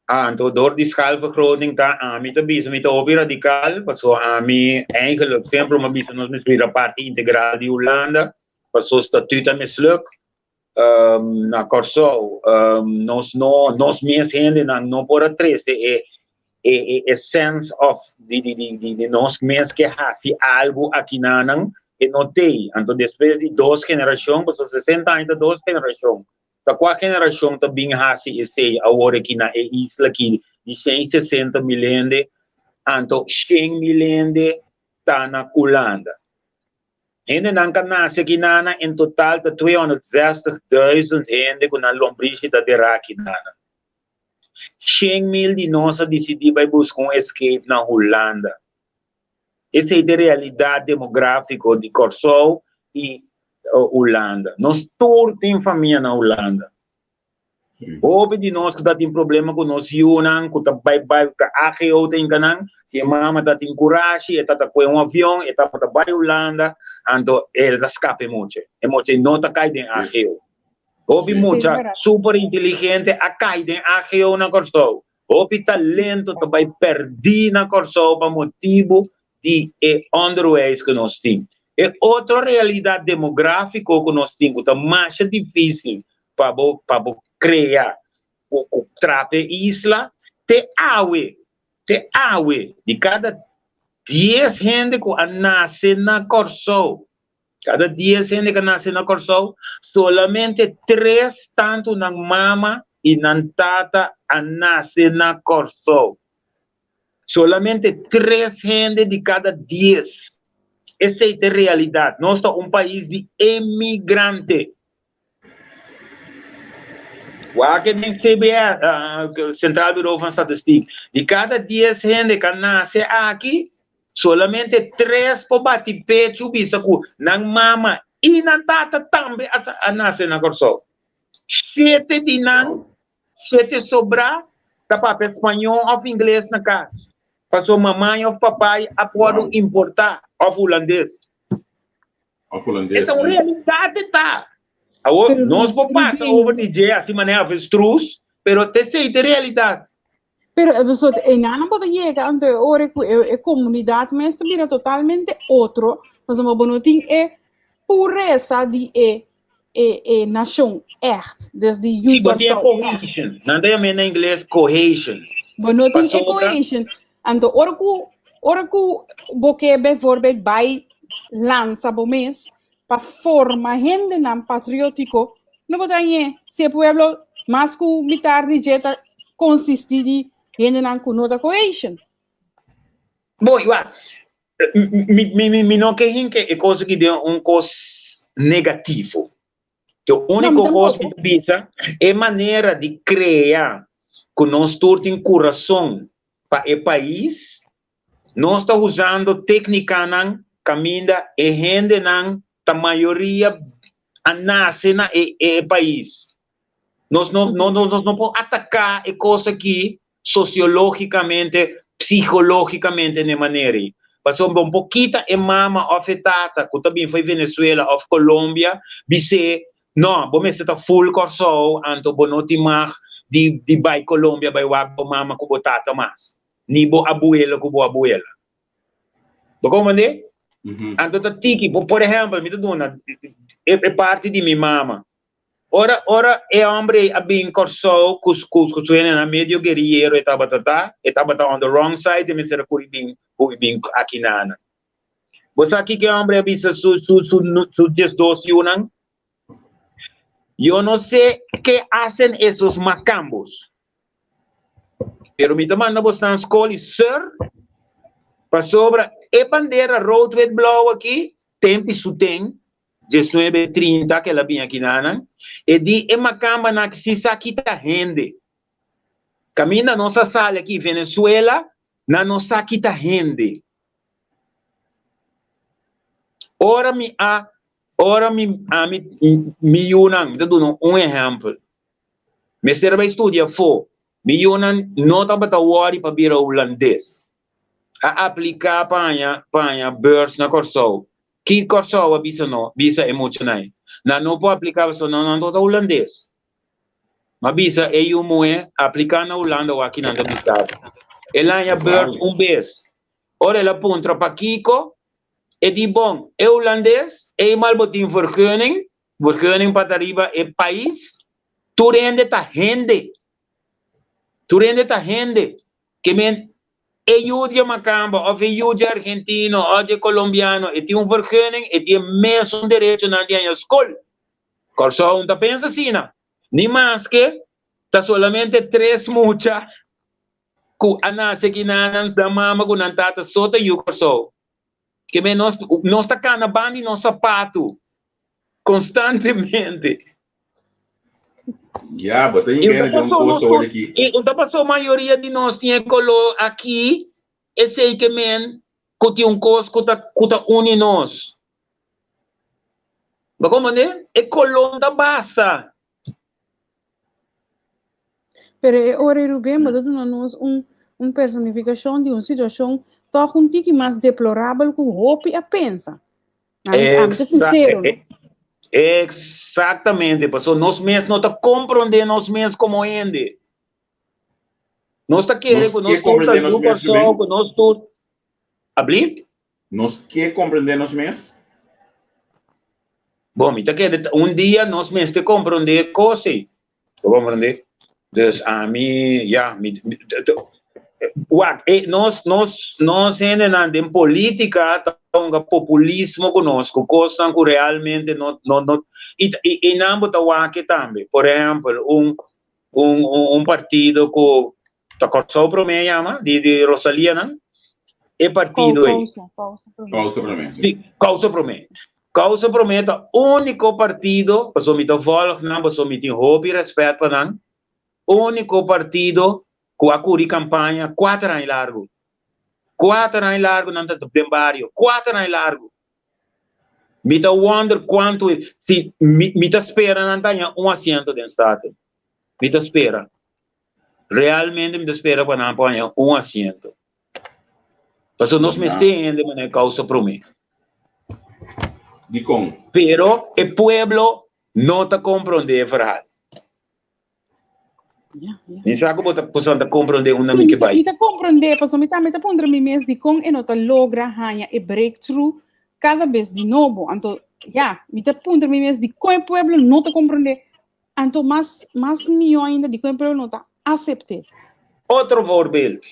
anto dor di schaalvergroting ta ami ta bisa mi ta hopi radical, paso ami eigenlijk semper mi a bisa nos mester bira parti integral di Hulanda, paso statuut a misluk na Kòrsou nos no nos mes hendenan no por a trese e e sense of di di nos mes ke hasi algu akinanan e no tei, anto despues di dos generashon, paso 60 aña ta dos generashon. Ta kua generashon ta bin hasi esei awor aki na e isla aki di 160.000 hende, anto 100.000 hende ta na Hulanda. Hendenan ka nase aki nana en total ta 260.000 hende ku nan lombrishi ta derá aki nana. 100.000 di nos a disidí bai buska un escape na Hulanda. Esei ta e realidat demográfiko di Kòrsou i Hulanda. Nos tur tin famia na Hulanda. Hopi di nos ku ta tin problema ku nos yunan ku ta bai bai ku AGO ta hinka nan, si e mama ta tin kurashi e ta ta kue un avion e ta ta bai Hulanda anto el ta skapa e mucha. E mucha no ta kai den AGO. Hopi mucha super inteligente a kai den AGO na Kòrsou. Hopi talento ta bai pèrdí na Kòrsou pa motibu di e onderwijs ku nos tin. E otro realidat demográfiko ku nos tin ku ta masha difísil pa bo pa bo krea ku trata e isla, te awe, te awe di kada dies hende ku a nase na Kòrsou, Kada dies hende ka nase na Kòrsou, solamente tres tantu nan mama i nan tata a nase na Kòrsou. Solamente tres hende di kada dies. Esei ta e realidat. Nos ta un pais di emigrante. Wak den CBS, Centraal Bureau van Statistiek, di kada dies hende ka nase aki, solamente tres por bati pechu bisa ku nan mama i nan tata tambe a nase na Kòrsou. Shete di nan, shete sobrá, ta papia spañó òf ingles na kas, pasobra mamai òf papai a wòrdu importá, òf hulandes. Òf hulandes. E ta un realidat e ta. Awor, nos por pasa over di dje así manera avestruz, pero te sei te realidad. Pero e soort einan bo ta yega anto e ora ku e, e komunidat mes ta bira totalmente otro, pasobra bo no tin e puresa di e e e nashon echt, dus di yu Sí, bo tin e cohesion. Nan ta yam'é na ingles cohesion. Bo no tin e cohesion. Anto ora ku ora ku bo ke bijvoorbeeld bai lansa bo mes pa forma hendenan patriótiko, no bo ta hañ'é. Si e pueblo mas ku mitar di dje ta konsistí di hendenan ku no ta cohesion. Bon, wak, mi, mi, mi, mi no ke hinka e kos aki den un kos negativo. E úniko kos mi ta bisa, e manera di krea ku nos tur tin kurason pa e pais, Nos ta usando téknikanan kaminda e hendenan ta mayoria a nase na e e pais. Nos no no nos no por ataká e kos aki sosiológikamente, psikológikamente na e manera ei. Pasobra bo por kita e mama òf e tata ku ta bin for Venezuela òf Colombia bis'é, no, bo mester ta full Kòrsou anto bo no tin mag di di bai Colombia bai wak bo mama ku bo tata mas. ni bo abuelo ku bo abuela. Bo komprendé? Anto ta tiki, por ehèmpel, mi ta duna e parti di mi mama. Ora ora e hòmber ei a bin Kòrsou ku ku su hendenan medio guerillero e tabata ta, e tabata on the wrong side e mester a kuri bin hui bin aki nana. Bo sa kiko e hòmber ei a bisa su su su su diesdos yunan? Yo no sé ke hacen esos macambos. Pero mi ta manda bosnan skol i sir, pasobra e bandera rood wit blauw aki, tempi su ten, diesnuebe trinta ke el a bin aki nanan, e di e makambanan aki si sa kita hende. Kaminda nos a sali aki Venezuela, nan no sa kita hende. Ora mi a, ora mi, ami, mi yunan, mi ta duna un ehèmpel. Mester a bai studia afó. Mi yunan no tabata wòri pa bira hulandes. A apliká pa haña pa haña beurs na Kòrsou. Ki Kòrsou a bisa no? Bisa e muchanan ei. Nan no por apliká pasobra nan no ta hulandes. M'a bisa e yu muhé, apliká na Hulanda wak ki nan ta bisa bo. El a haña beurs un bes. Ora el a puntra pakiko, e di bon, e hulandes eenmaal bo tin vergunning, Vergunning pa ta riba e pais, tur hende ta hende. Tur hende ta hende. Ke men e yu di e makamba of e yu di e argentino of di e colombiano e tin un vergunning, e tin e mesun derechonan di haña skol. Kòrsou no ta pensa asina. Ni maske ta solamente tres mucha ku a nase aki nan nan mama ku nan tata so ta yu Kòrsou. Ke men nos nos ta kana ban di nos sapatu konstantemente. Ya, bo ta yega di un kos awor aki. I un ta pasó mayoria di nos tin e koló aki, esei ke men ku tin un kos ku ta ku ta uni nos. Bo komprendé? E koló no ta basta. Pero e ora ei Ruben bo ta duna nos un un personifikashon di un situashon tòg un tiki mas deplorabel ku hopi a pensa. Ami ami ta sinsero, no? Eksaktamente, pasobra nos mes no ta komprondé nos mes komo hende. Nos ta kere ku nos tur ta yu Kòrsou, ku nos tur. Abli? Nos ke komprendé nos mes? Bon, mi ta kere un dia nos mester komprendé e kos ei. Bo komprendé? Dus ami, ya, mi, wak, e nos, nos, nos hendenan den polítika ta hunga populismo ku nos, ku kosnan ku realmente no, no, no, i, i, i nan bo ta wak tambe. Por ehèmpel, un, un, un partido ku Ta Kòrsou Promé yama, di di Rosalia nan, e partido ei. Kousa, Kousa Promé. Kousa Promé, si. Si, Kousa Promé. Kousa Promé ta úniko partido, pasobra mi ta vòlg nan, pasobra mi tin hopi rèspèt pa nan, úniko partido ku a kuri kampaña kuater aña largu. Kuater aña largu nan ta den bario, kuater aña largu. Mi ta wonder kuantu, si mi mi ta spera nan ta haña un asiento den Staten. Mi ta spera. Realmente mi ta spera pa nan por haña un asiento. Pasobra nos mester hende manera Causa Promé. Dikon? Pero e pueblo No ta komprondé e verhaal. Mi sa ku bo ta boso ta komprondé unda mi ke bai. Mi ta komprondé, pasobra mi tambe ta puntra mi mes dikon e no ta logra haña e breakthrough kada bes di nobo. Anto, ya, mi ta puntra mi mes dikon e pueblo no ta komprondé. Anto mas mas mihó ainda dikon e pueblo no ta asept'é. Otro voorbeeld.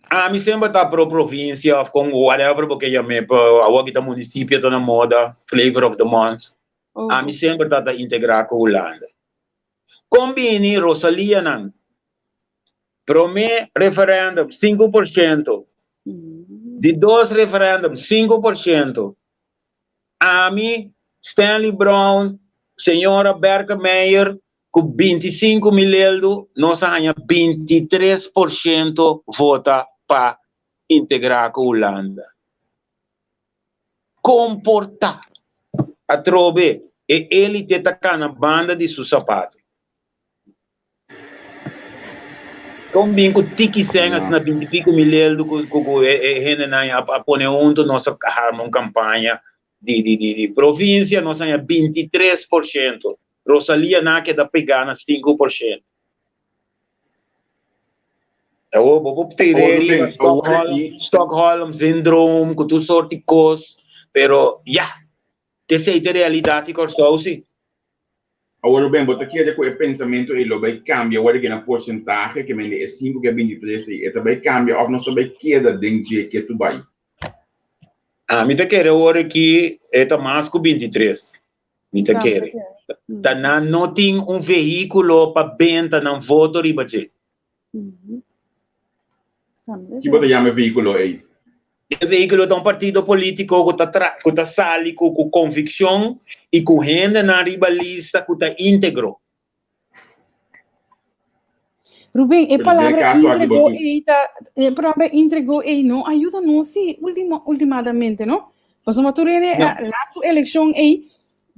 Ami semper ta pro provincia of con whatever bo ke yam'é, awor ki ta municipio ta na moda, flavor of the month. Ami semper ta ta integrá ku Hulanda. Kon bini Rosalianan? Promé referèndum 5%, di dos referèndum 5%. Ami, Stanley Brown, señora Berkemeyer ku 25 mil eldu nos a haña 23% vota pa integrá ku Hulanda. Komportá. Atrobe, e élite ta kana banda di su sapatu. Kon bin ku tiki sèn asina binti piku mil eldu ku ku e hendenan a pone huntu nos a harma un kampaña di di di provinsia nos a haña 23%. Rosalia nan a keda pegá na 5%. Awor bo por tira riba Stockholm, Stockholm syndroom ku tur sort di kos, pero ya, esei ta e realidat di Kòrsou si. Awor Ruben, bo ta kere ku e pensamentu ei lo bai kambia ora di na porsentahe ke mende e sinku ke 23 ei, e ta bai kambia òf nos ta bai keda den dje ke tu bai? Ami ta kere ora ki e ta mas ku 23. Mi ta kere. Ta nan no tin un vehíkulo pa benta nan voto riba dje. Ki bo ta yama e vehíkulo ei? E vehíkulo ta un partido polítiko ku ta tra ku ta sali ku ku konvikshon i ku hendenan riba lista ku ta íntegro. Ruben, e Pero den e palabra kaso aki bo íntegro tin. ei ta, e palabra íntegro ei no a yuda nos sí, último, ultimadamente, no? Pasobra tur hende No. a laatste elekshon ei,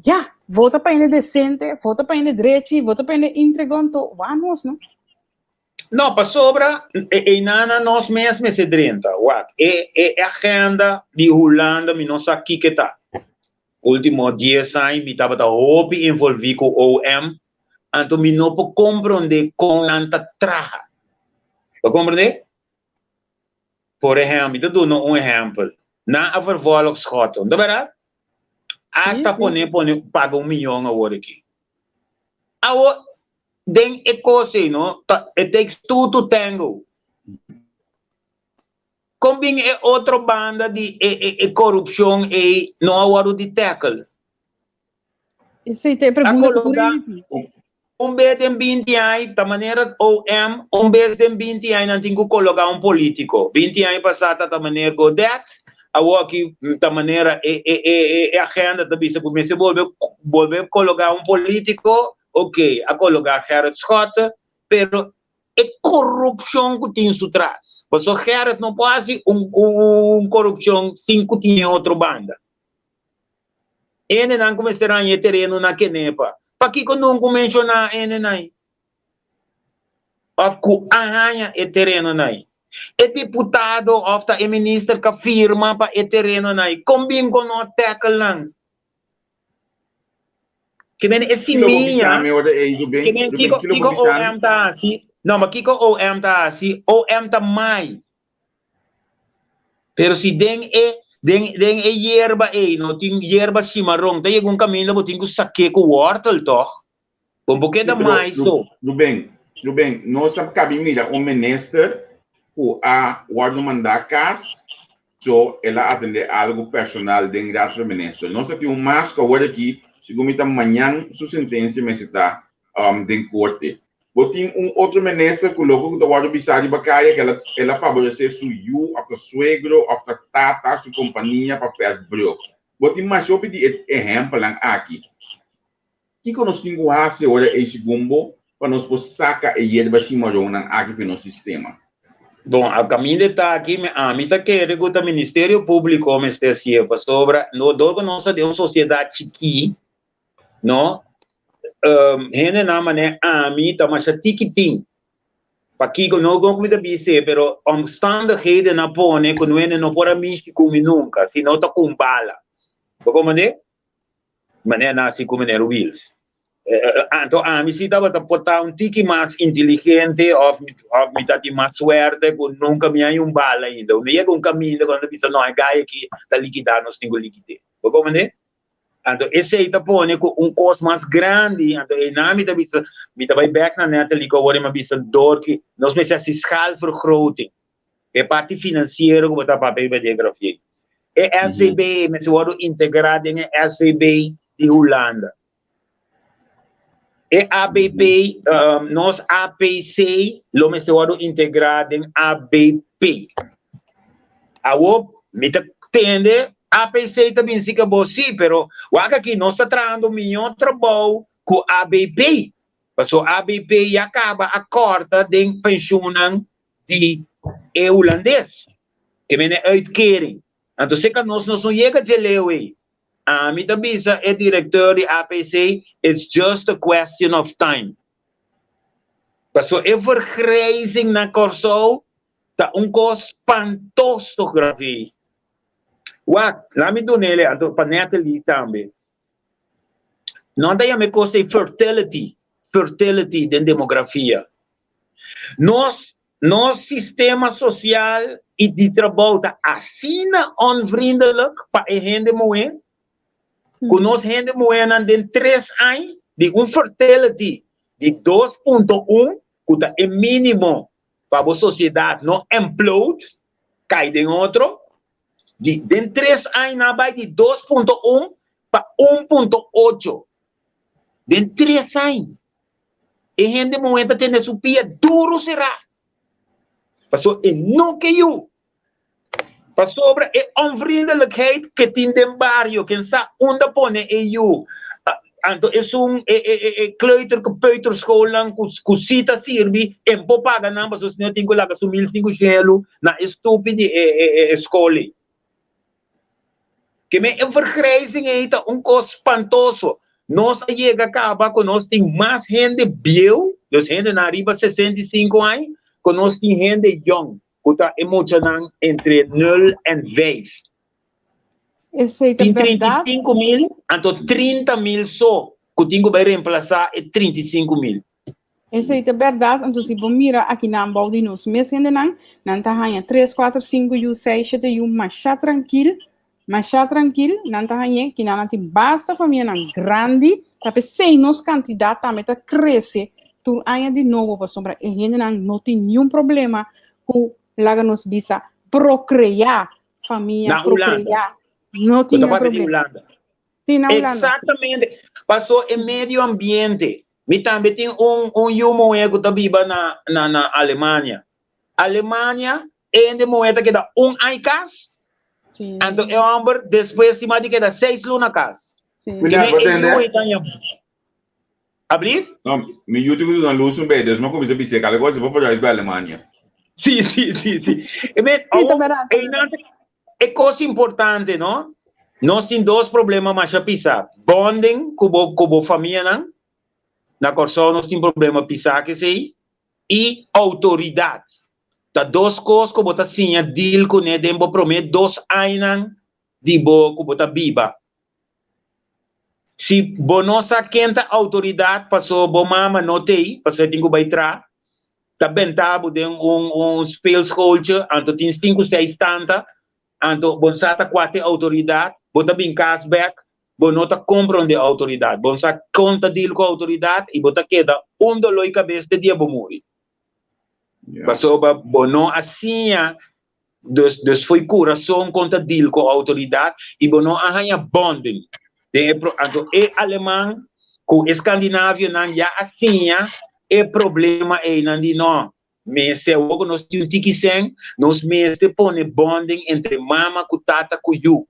ya, vota pa hende desente, vota pa hende drechi, vota pa hende íntegro, anto wak nos, no? No, pasobra e einana nos mes mester drenta. Wak, e e agenda di Hulanda mi no sa kiko e ta. Ultimo dies aña mi tabata hopi envolví ku OM, anto mi no por komprondé kon nan ta traha. Bo komprondé? Por ehèmpel, mi ta duna un ehèmpel. Nan a vervolg Schotten, ta bèrdat? Asta pone pone paga un miyon awor aki. Awor, den e kos ei, no, ta, it takes two to tango. Kon bin e otro banda di e e e korupshon ei no a wòrdu di tackle? Esei ta e A pregunta ku tur koloká hende tin. un bes den 20 aña, ta manera OM, un bes den 20 aña nan tin ku koloká un polítiko. 20 aña pasá ta ta manera Godett, awor aki ta manera e e e e agenda ta bisa ku mester bolbe bolbe koloká un polítiko, ok, a koloká Gerrit Schotte, pero e korupshon ku tin su tras. Pasobra Gerrit no por hasi un un korupshon sin ku tin e otro banda. Hendenan ku mester haña e tereno na Kenepa, pakiko nunku menshoná hendenan òf ku a haña e terenonan? E diputado òf ta e minister ka firma pa e terenonan, kon bin ku no tackle nan? Ke men e Kilo bo simia, bisa mi ora ei, ke Ruben? men Ruben, kiko kilo bo kiko bisa mi? OM ta hasi? No, ma kiko OM ta hasi? OM ta mai. Pero si den e den den e yerba ei no tin yerba shimaron, ta yega un kaminda bo tin ku sak'é ku wòrtel tòg? Bo no por Sí, keda pero mai so. Ruben, Ruben, nos a kabi mira un minister ku a wòrdu mandá kas, so el a atendé algu personal den Raad van Minister. Nos ta tin un mas ku awor aki, segun mi ta mañan su sentensia mester ta den korte. Bo tin un otro minister ku loko ku ta wòrdu bisá riba kaya ku el a el a faboresé su yu òf ta suegro òf ta tata su kompania pa pèrt brug. Bo tin masha hopi di e ehèmpelnan aki. Kiko nos tin ku hasi ora ei segun bo pa nos por saka e yerba shimaronnan aki for nos sistema? Bon, a kaminda e ta aki, mi ami ta kere ku ta Ministerio Públiko mester hasié, pasobra no dor ku nos ta den un sosiedat chikí, no, hendenan manera ami ta masha tiki tin. Pakiko? No ku mi ta bis'é, pero omstandigheden a pone ku no hende no por a mishi ku mi nunka, si no ta ku un bala. Bo komprendé? Manera nasi ku Meneer Wiels. Anto ami si tabata por ta un tiki mas inteligente of of mi ta tin mas suerte ku nunka mi haña un bala ainda. Mi yega un kaminda ku nan ta bisa no e gai aki ta likidá nos tin ku likid'é. Bo komprendé? Anto esei ta pone ku un kos mas grandi, anto einan mi ta bisa, mi ta bai bèk na Natalie ku awor mi a bisa dor ki nos mester hasi schaalvergroting. E parti finansiero ku bo ta papia riba dje grafie. E SVB mester wòrdu integrá den e SVB di Hulanda. E ABP, nos APC lo mester wòrdu integrá den ABP. Awor, mi ta tende APC ta bin sika bo sí, pero wak aki nos ta trahando mihó trabou ku ABP. Paso ABP ya kaba a kòrta den penshunnan di e hulandes, ke mene uitkering. Anto seka nos nos no yega dje leu ei. Ami ta bisa e directeur di APC, it's just a question of time. Paso e vergrijzing na Kòrsou ta un kos spantoso gravi. Wak, laat mi dunele anto pa Natalie tambe. Nan ta yama e kos ei fertility, fertility den demografia. Nos nos sistema sosial i di trabou ta asina onvriendelijk pa e hende muhé, ku nos hende muhénan den tres añ di un fertility di 2.1, ku ta e mínimo pa bo sosiedat no implode, kai den otro, di den tres añ nan a bai di 2.1 pa 1.8. Den tres añ. E hende muhé ta tene su pia duru será, pasobra e no ke yu. Pasobra e onvriendelijkheid ke tin den bario, ken sa unda pone e yu. Anto esun e e e e kleuter ku peuterschoolnan ku ku si ta sirbi, e por paga nan pasobra si no e tin ku laga su mil sinku shelu na e stupi di e e e skol ei. Ke men e vergrijzing ei ta un kos spantoso. Nos a yega kaba ku nos tin mas hende bieu, dus hendenan riba 65 aña, ku nos tin hende yòn, ku ta e muchanan entre nul en vijf. Esei ta Tin bèrdat. 35 mil, anto 30 mil so ku tin ku bai remplasá e 35 mil. Esei ta bèrdat, anto si bo mira akinan bou di nos mes hendenan, nan ta haña tres, kuater, sinku yu, seis, shete yu masha trankil, masha trankil, nan ta hañ'é, kinan nan tin basta famianan grandi, ta p'esei nos kantidat tambe ta krese tur aña di nobo, pasobra e hendenan no tin niun problema ku laga nos bisa prokreá famia, Na Hulanda. prokreá, no Bo tin ta niun papia di problema. Hulanda. Sí, na Hulanda, sí. Exactamente. Paso e medio ambiente. Mi tambe tin un un yu muhé ku ta biba na na na Alemania. Alemania e hende muhé ta keda un aña kas, Sí. anto e hòmber despues tin mas di keda seis luna kas. Sí. Ke Meneer, men bo e yu tende? ei ta ña Ablief? No, mi yu tin ku duna lus un bei, dus mi a kuminsá bis'é kala kos, bo por djòis bai Alemania. Sí, sí, sí, sí. E men, Sí, ta awor, bèrdat, ta einan ta E kos importante no, nos tin dos problema masha pisa, bonding ku bo ku bo famianan, na Kòrsou nos tin problema pisa ku esei, i outoridat. Ta dos kos ku bo ta siña deal kuné den bo promé dos añanan di bo ku bo ta biba. Si bo no sa ken ta outoridat paso bo mama no t'ei, paso e tin ku bai tra, ta benta bo den un un speelschooltje, anto tin sinku seis tanta, anto bo sa ta kua t'e outoridat, bo ta bin kas bek, bo no ta kompronde outoridat, bo no sa kon ta deal ku outoridat i bo ta keda un doloi kabes te dia bo muri. Pasobra bo no a siña Dus, dus fo'i kurason kon ta deal ku outoridat i bo no a haña bonding den e pro, anto e aleman ku e skandinavionan ya a siña e problema ei, nan di no, mester awor ku nos tin un tiki sèn, nos mester pone bonding entre mama ku tata ku yu.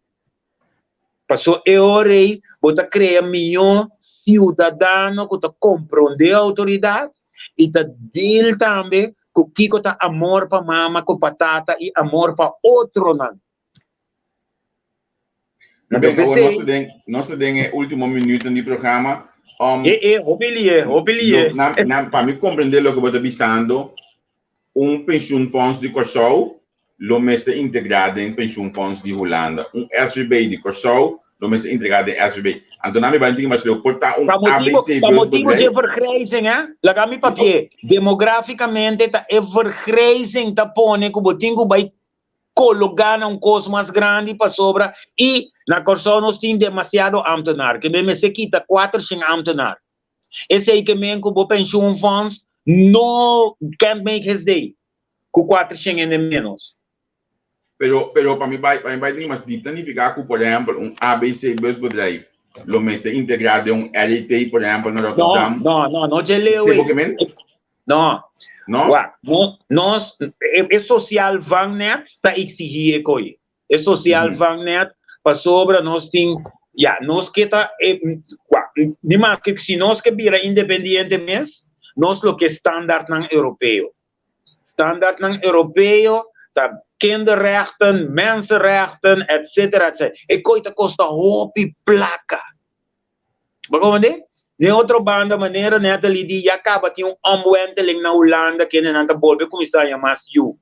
Paso e ora ei bo ta krea mihó siudadano ku ta komprondé outoridat i ta deal tambe ku kiko ta amor pa mama ku pa tata i amor pa otronan. Anto Ben, awor p'esei. nos ta den, nos ta den e último minuutnan di programa. Um, E e, hopi lié, hopi lié. lo, na, na, pa mi komprendé loke bo ta bisando, Un pensioenfonds di Kòrsou lo mester integrá den pensioenfonds di Hulanda. Un SVB di Kòrsou lo mester integrá den SVB. Anto nan mi bai tin mas leu por ta un Pa motibo, ABC pa motibo dje busbedrijf. vergrijzing, hè? Laga mi papi'é. Demograficamente ta e vergrijzing ta pone ku bo tin ku bai kologá na un kos mas grandi pasobra i na Kòrsou nos tin demasiado ámtenar, ke men mester kita 400 ámtenar. Esei ke men ku bo pensioenfonds no can't make his day ku 400 hende ménos. Pero, pero pa mi bai, pa mi bai tin mas diep, ta nifiká ku, por ehèmpel, un ABC busbedrijf lo mester integrá den un RET, por ehèmpel, na No, Rotterdam? no, no, no dje leu Sebo ei. ke men? No. No? Wak, no, nos, e, e sociaal vangnet ta exigí e koi. E sociaal vangnet pasobra nos tin, ya, nos ke ta, e, wak, ni maske si nos ke bira independiente mes, nos lo ke standaardnan europeo. Standaardnan europeo ta kinderrechten, mensenrechten, etcetera, etcetera. E koi ta kosta hopi plaka. Bo komprendé? Den otro banda, manera Natalie di, ya kaba tin un omwenteling na Hulanda kendenan ta bolbe kuminsá haña mas yu.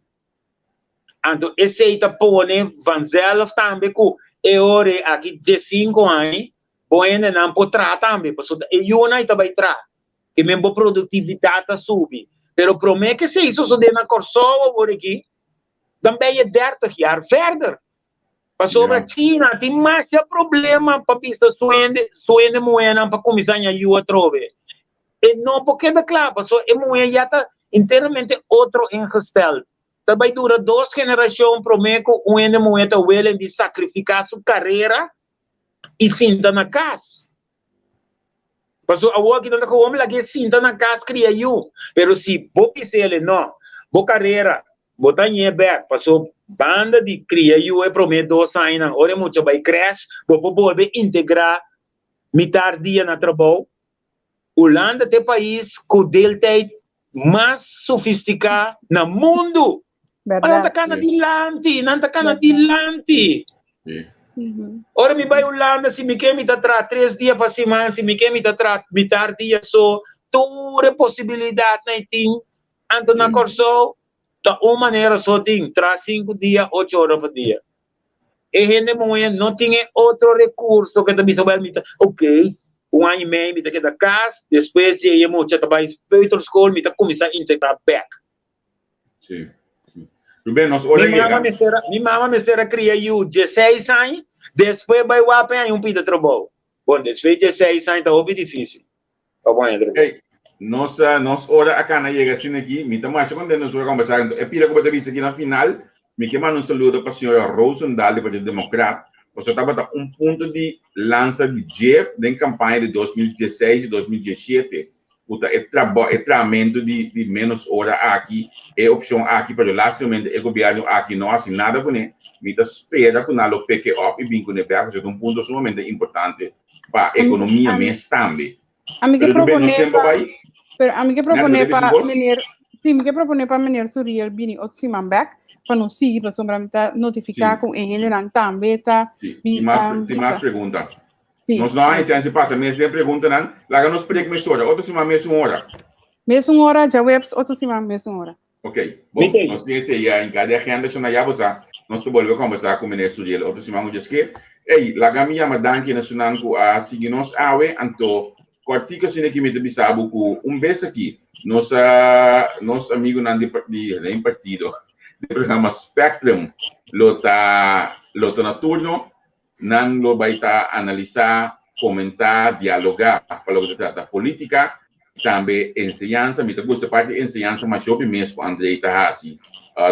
Anto esei ta pone vanzelf tambe ku e ora ei aki diesinku aña bo hendenan por traha tambe, pasobra e yunan ei ta bai traha. Ke men bo produktividat ta subi. Pero promé ke esei sosodé na Kòrsou awor aki, dan ben je dertig jaar verder. Pasobra China tin masha problema pa bisa su hende, su hende muhénan pa kuminsá haña yu atrobe. E no por keda kla, pasobra e muhé ya ta enteramente otro ingesteld. Ta bai dura dos generashon promé ku un hende muhé ta willing di sakrifiká su karera i sinta na kas. Pasobra awor aki nan ta gewoon lag'é sinta na kas kria yu. Pero si bo bis'el no, bo karera Bo ta ñe bek, paso banda di kria yu e promé dos añanan, ora e mucha bai krèsh, bo por bolbe integrá mitar dia na trabou. Hulanda ta e pais ku deeltijd mas sofistiká na mundu. Ma nan ta kana dilanti, nan ta kana dilanti. Ora mi bai Hulanda, si mi ke mi ta traha tres dia pa siman, si mi ke mi ta traha mitar dia so, tur e posibilidatnan e tin. Anto na Kòrsou ta un manera so tin, traha sinku dia, ocho ora pa dia. E hende muhé no tin e otro rekurso ke ta bisa wèl mi ta ok, un aña i mei mi ta keda kas, despues dje e mucha ta bai peuterschool mi ta kuminsá integrá bèk. Sí, sí. Ruben, nos ora Mi mama yega. mester a, mi mama mester a kria yu dieseis aña, despues bai wak pa e haña un pida trabou. Bon, despues dieseis aña ta hopi difísil. Pa bon e trabou. Ey, nos, nos ora a cana yega asina aki, mi ta masha contento nos ora conversa. Enton, e pida cu bo ta bisa aki na final, mi ke manda un saludo pa señora Rosendaal di Partido Democraat, pasobra tabata un punto di lansa di dje den campaña di 2016 y 2017, cu ta e trabou, e trahamento di, di menos ora aki, e opcion aki, pero lastimamente e gobierno aki no haci nada cune. Mi ta spera cu nan lo pick e up y bin cune bek, pasobra ta un punto sumamente importante pa economia mes tambe. Ami ke Pero tu ben nos proponé tempo pa, bai. pero ami ke Nat, proponé bo ta pa bisa un kos? meneer, sí, mi ke proponé pa meneer Suriel bini otro siman bek pa nos sigui pasobra mi ta notifiká Sí. ku e hendenan tambe ta Sí, bi tin mas, tin mas bisa. pregunta. Sí. Nos no hay chance pasa mes den preguntanan. Laga nos prek mesora. Otro siman mes un hora. Mes un hora, djaweps, otro siman mes un hora. Ok, bon, nos tin esei ya en cada agenda shona ya bo sa, nos ta bolbe conversa cu meneer Suriel otro siman cu djeske. Ey, laga mi yama danki na esunnan cu a sigui nos awe, anto cortico asina ki mi ta bisa bo cu un bes aki nos a, nos amigonan di di den partido di programa Spectrum lo ta lo ta na turno, Nan lo bai ta analisá, komentá, dialogá pa loke ta trata polítika, tambe enseñansa. Mi ta gusta parti di enseñansa masha hopi mes ku Andrei ta hasi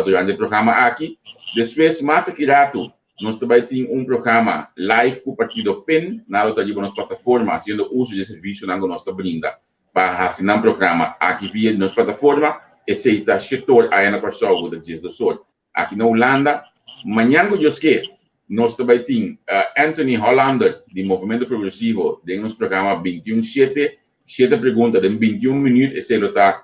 durante e programa aki. Despues, mas aki ratu, nos ta bai tin un programa live ku Partido pin. Nan lo ta riba nos plataforma hasiendo uso di e servisionan ku nos ta brinda pa hasi nan programa aki via di nos plataforma. Esei ta shetor aya na Kòrsou ku ta 12 or. Aki na Hulanda, mañan ku Dios ke, nos ta bai tin Anthony Hollander di Movemento Progresivo den nos programa 21 shete, shete pregunta den 21 minuut, esei lo ta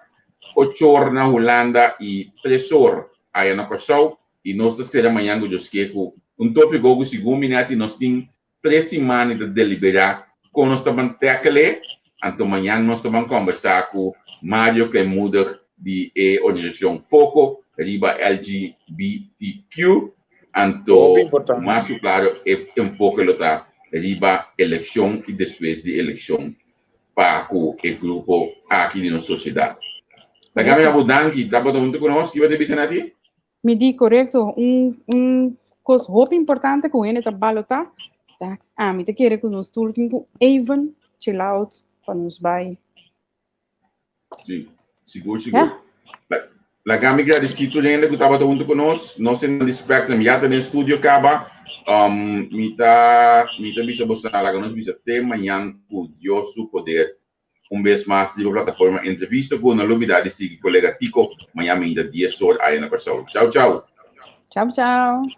ocho or na Hulanda i tres or aya na Kòrsou, i nos ta sera mañan ku Dios ke ku un tópiko ku segun mi nèt nos tin Tres siman i ta deliberá kon nos ta ban tèkele, anto mañan nos ta ban kòmbersá ku Mario Kleinmoedig di e organisashon Foko riba LGBTQ, anto Hopi importante. mas ku klaro e enfoke lo ta. riba elekshon i despues di elekshon pa ku e grupo aki di nos sosiedat. Laga mi abo danki tabata huntu ku nos. Kiba ta bisa Nati? Mi di korekto, un un kos hopi importante ku hende ta balotá ta ami ta kere ku nos tur tin ku even chill out pa nos bai. Sí, sigur, sigur. Ja. Laga mi gradisí tur hende ku tabata huntu ku nos. Nos en di Spectrum ya ta den studio kaba. Mi ta mi ta bisa boso laga nos bisa te mañan ku Dios su poder. Un bes mas riba plataforma Entrevista ku no lubida di sigui kolega Tico mañan mainta dies or aya na Kòrsou. Chau chau. Chau chau.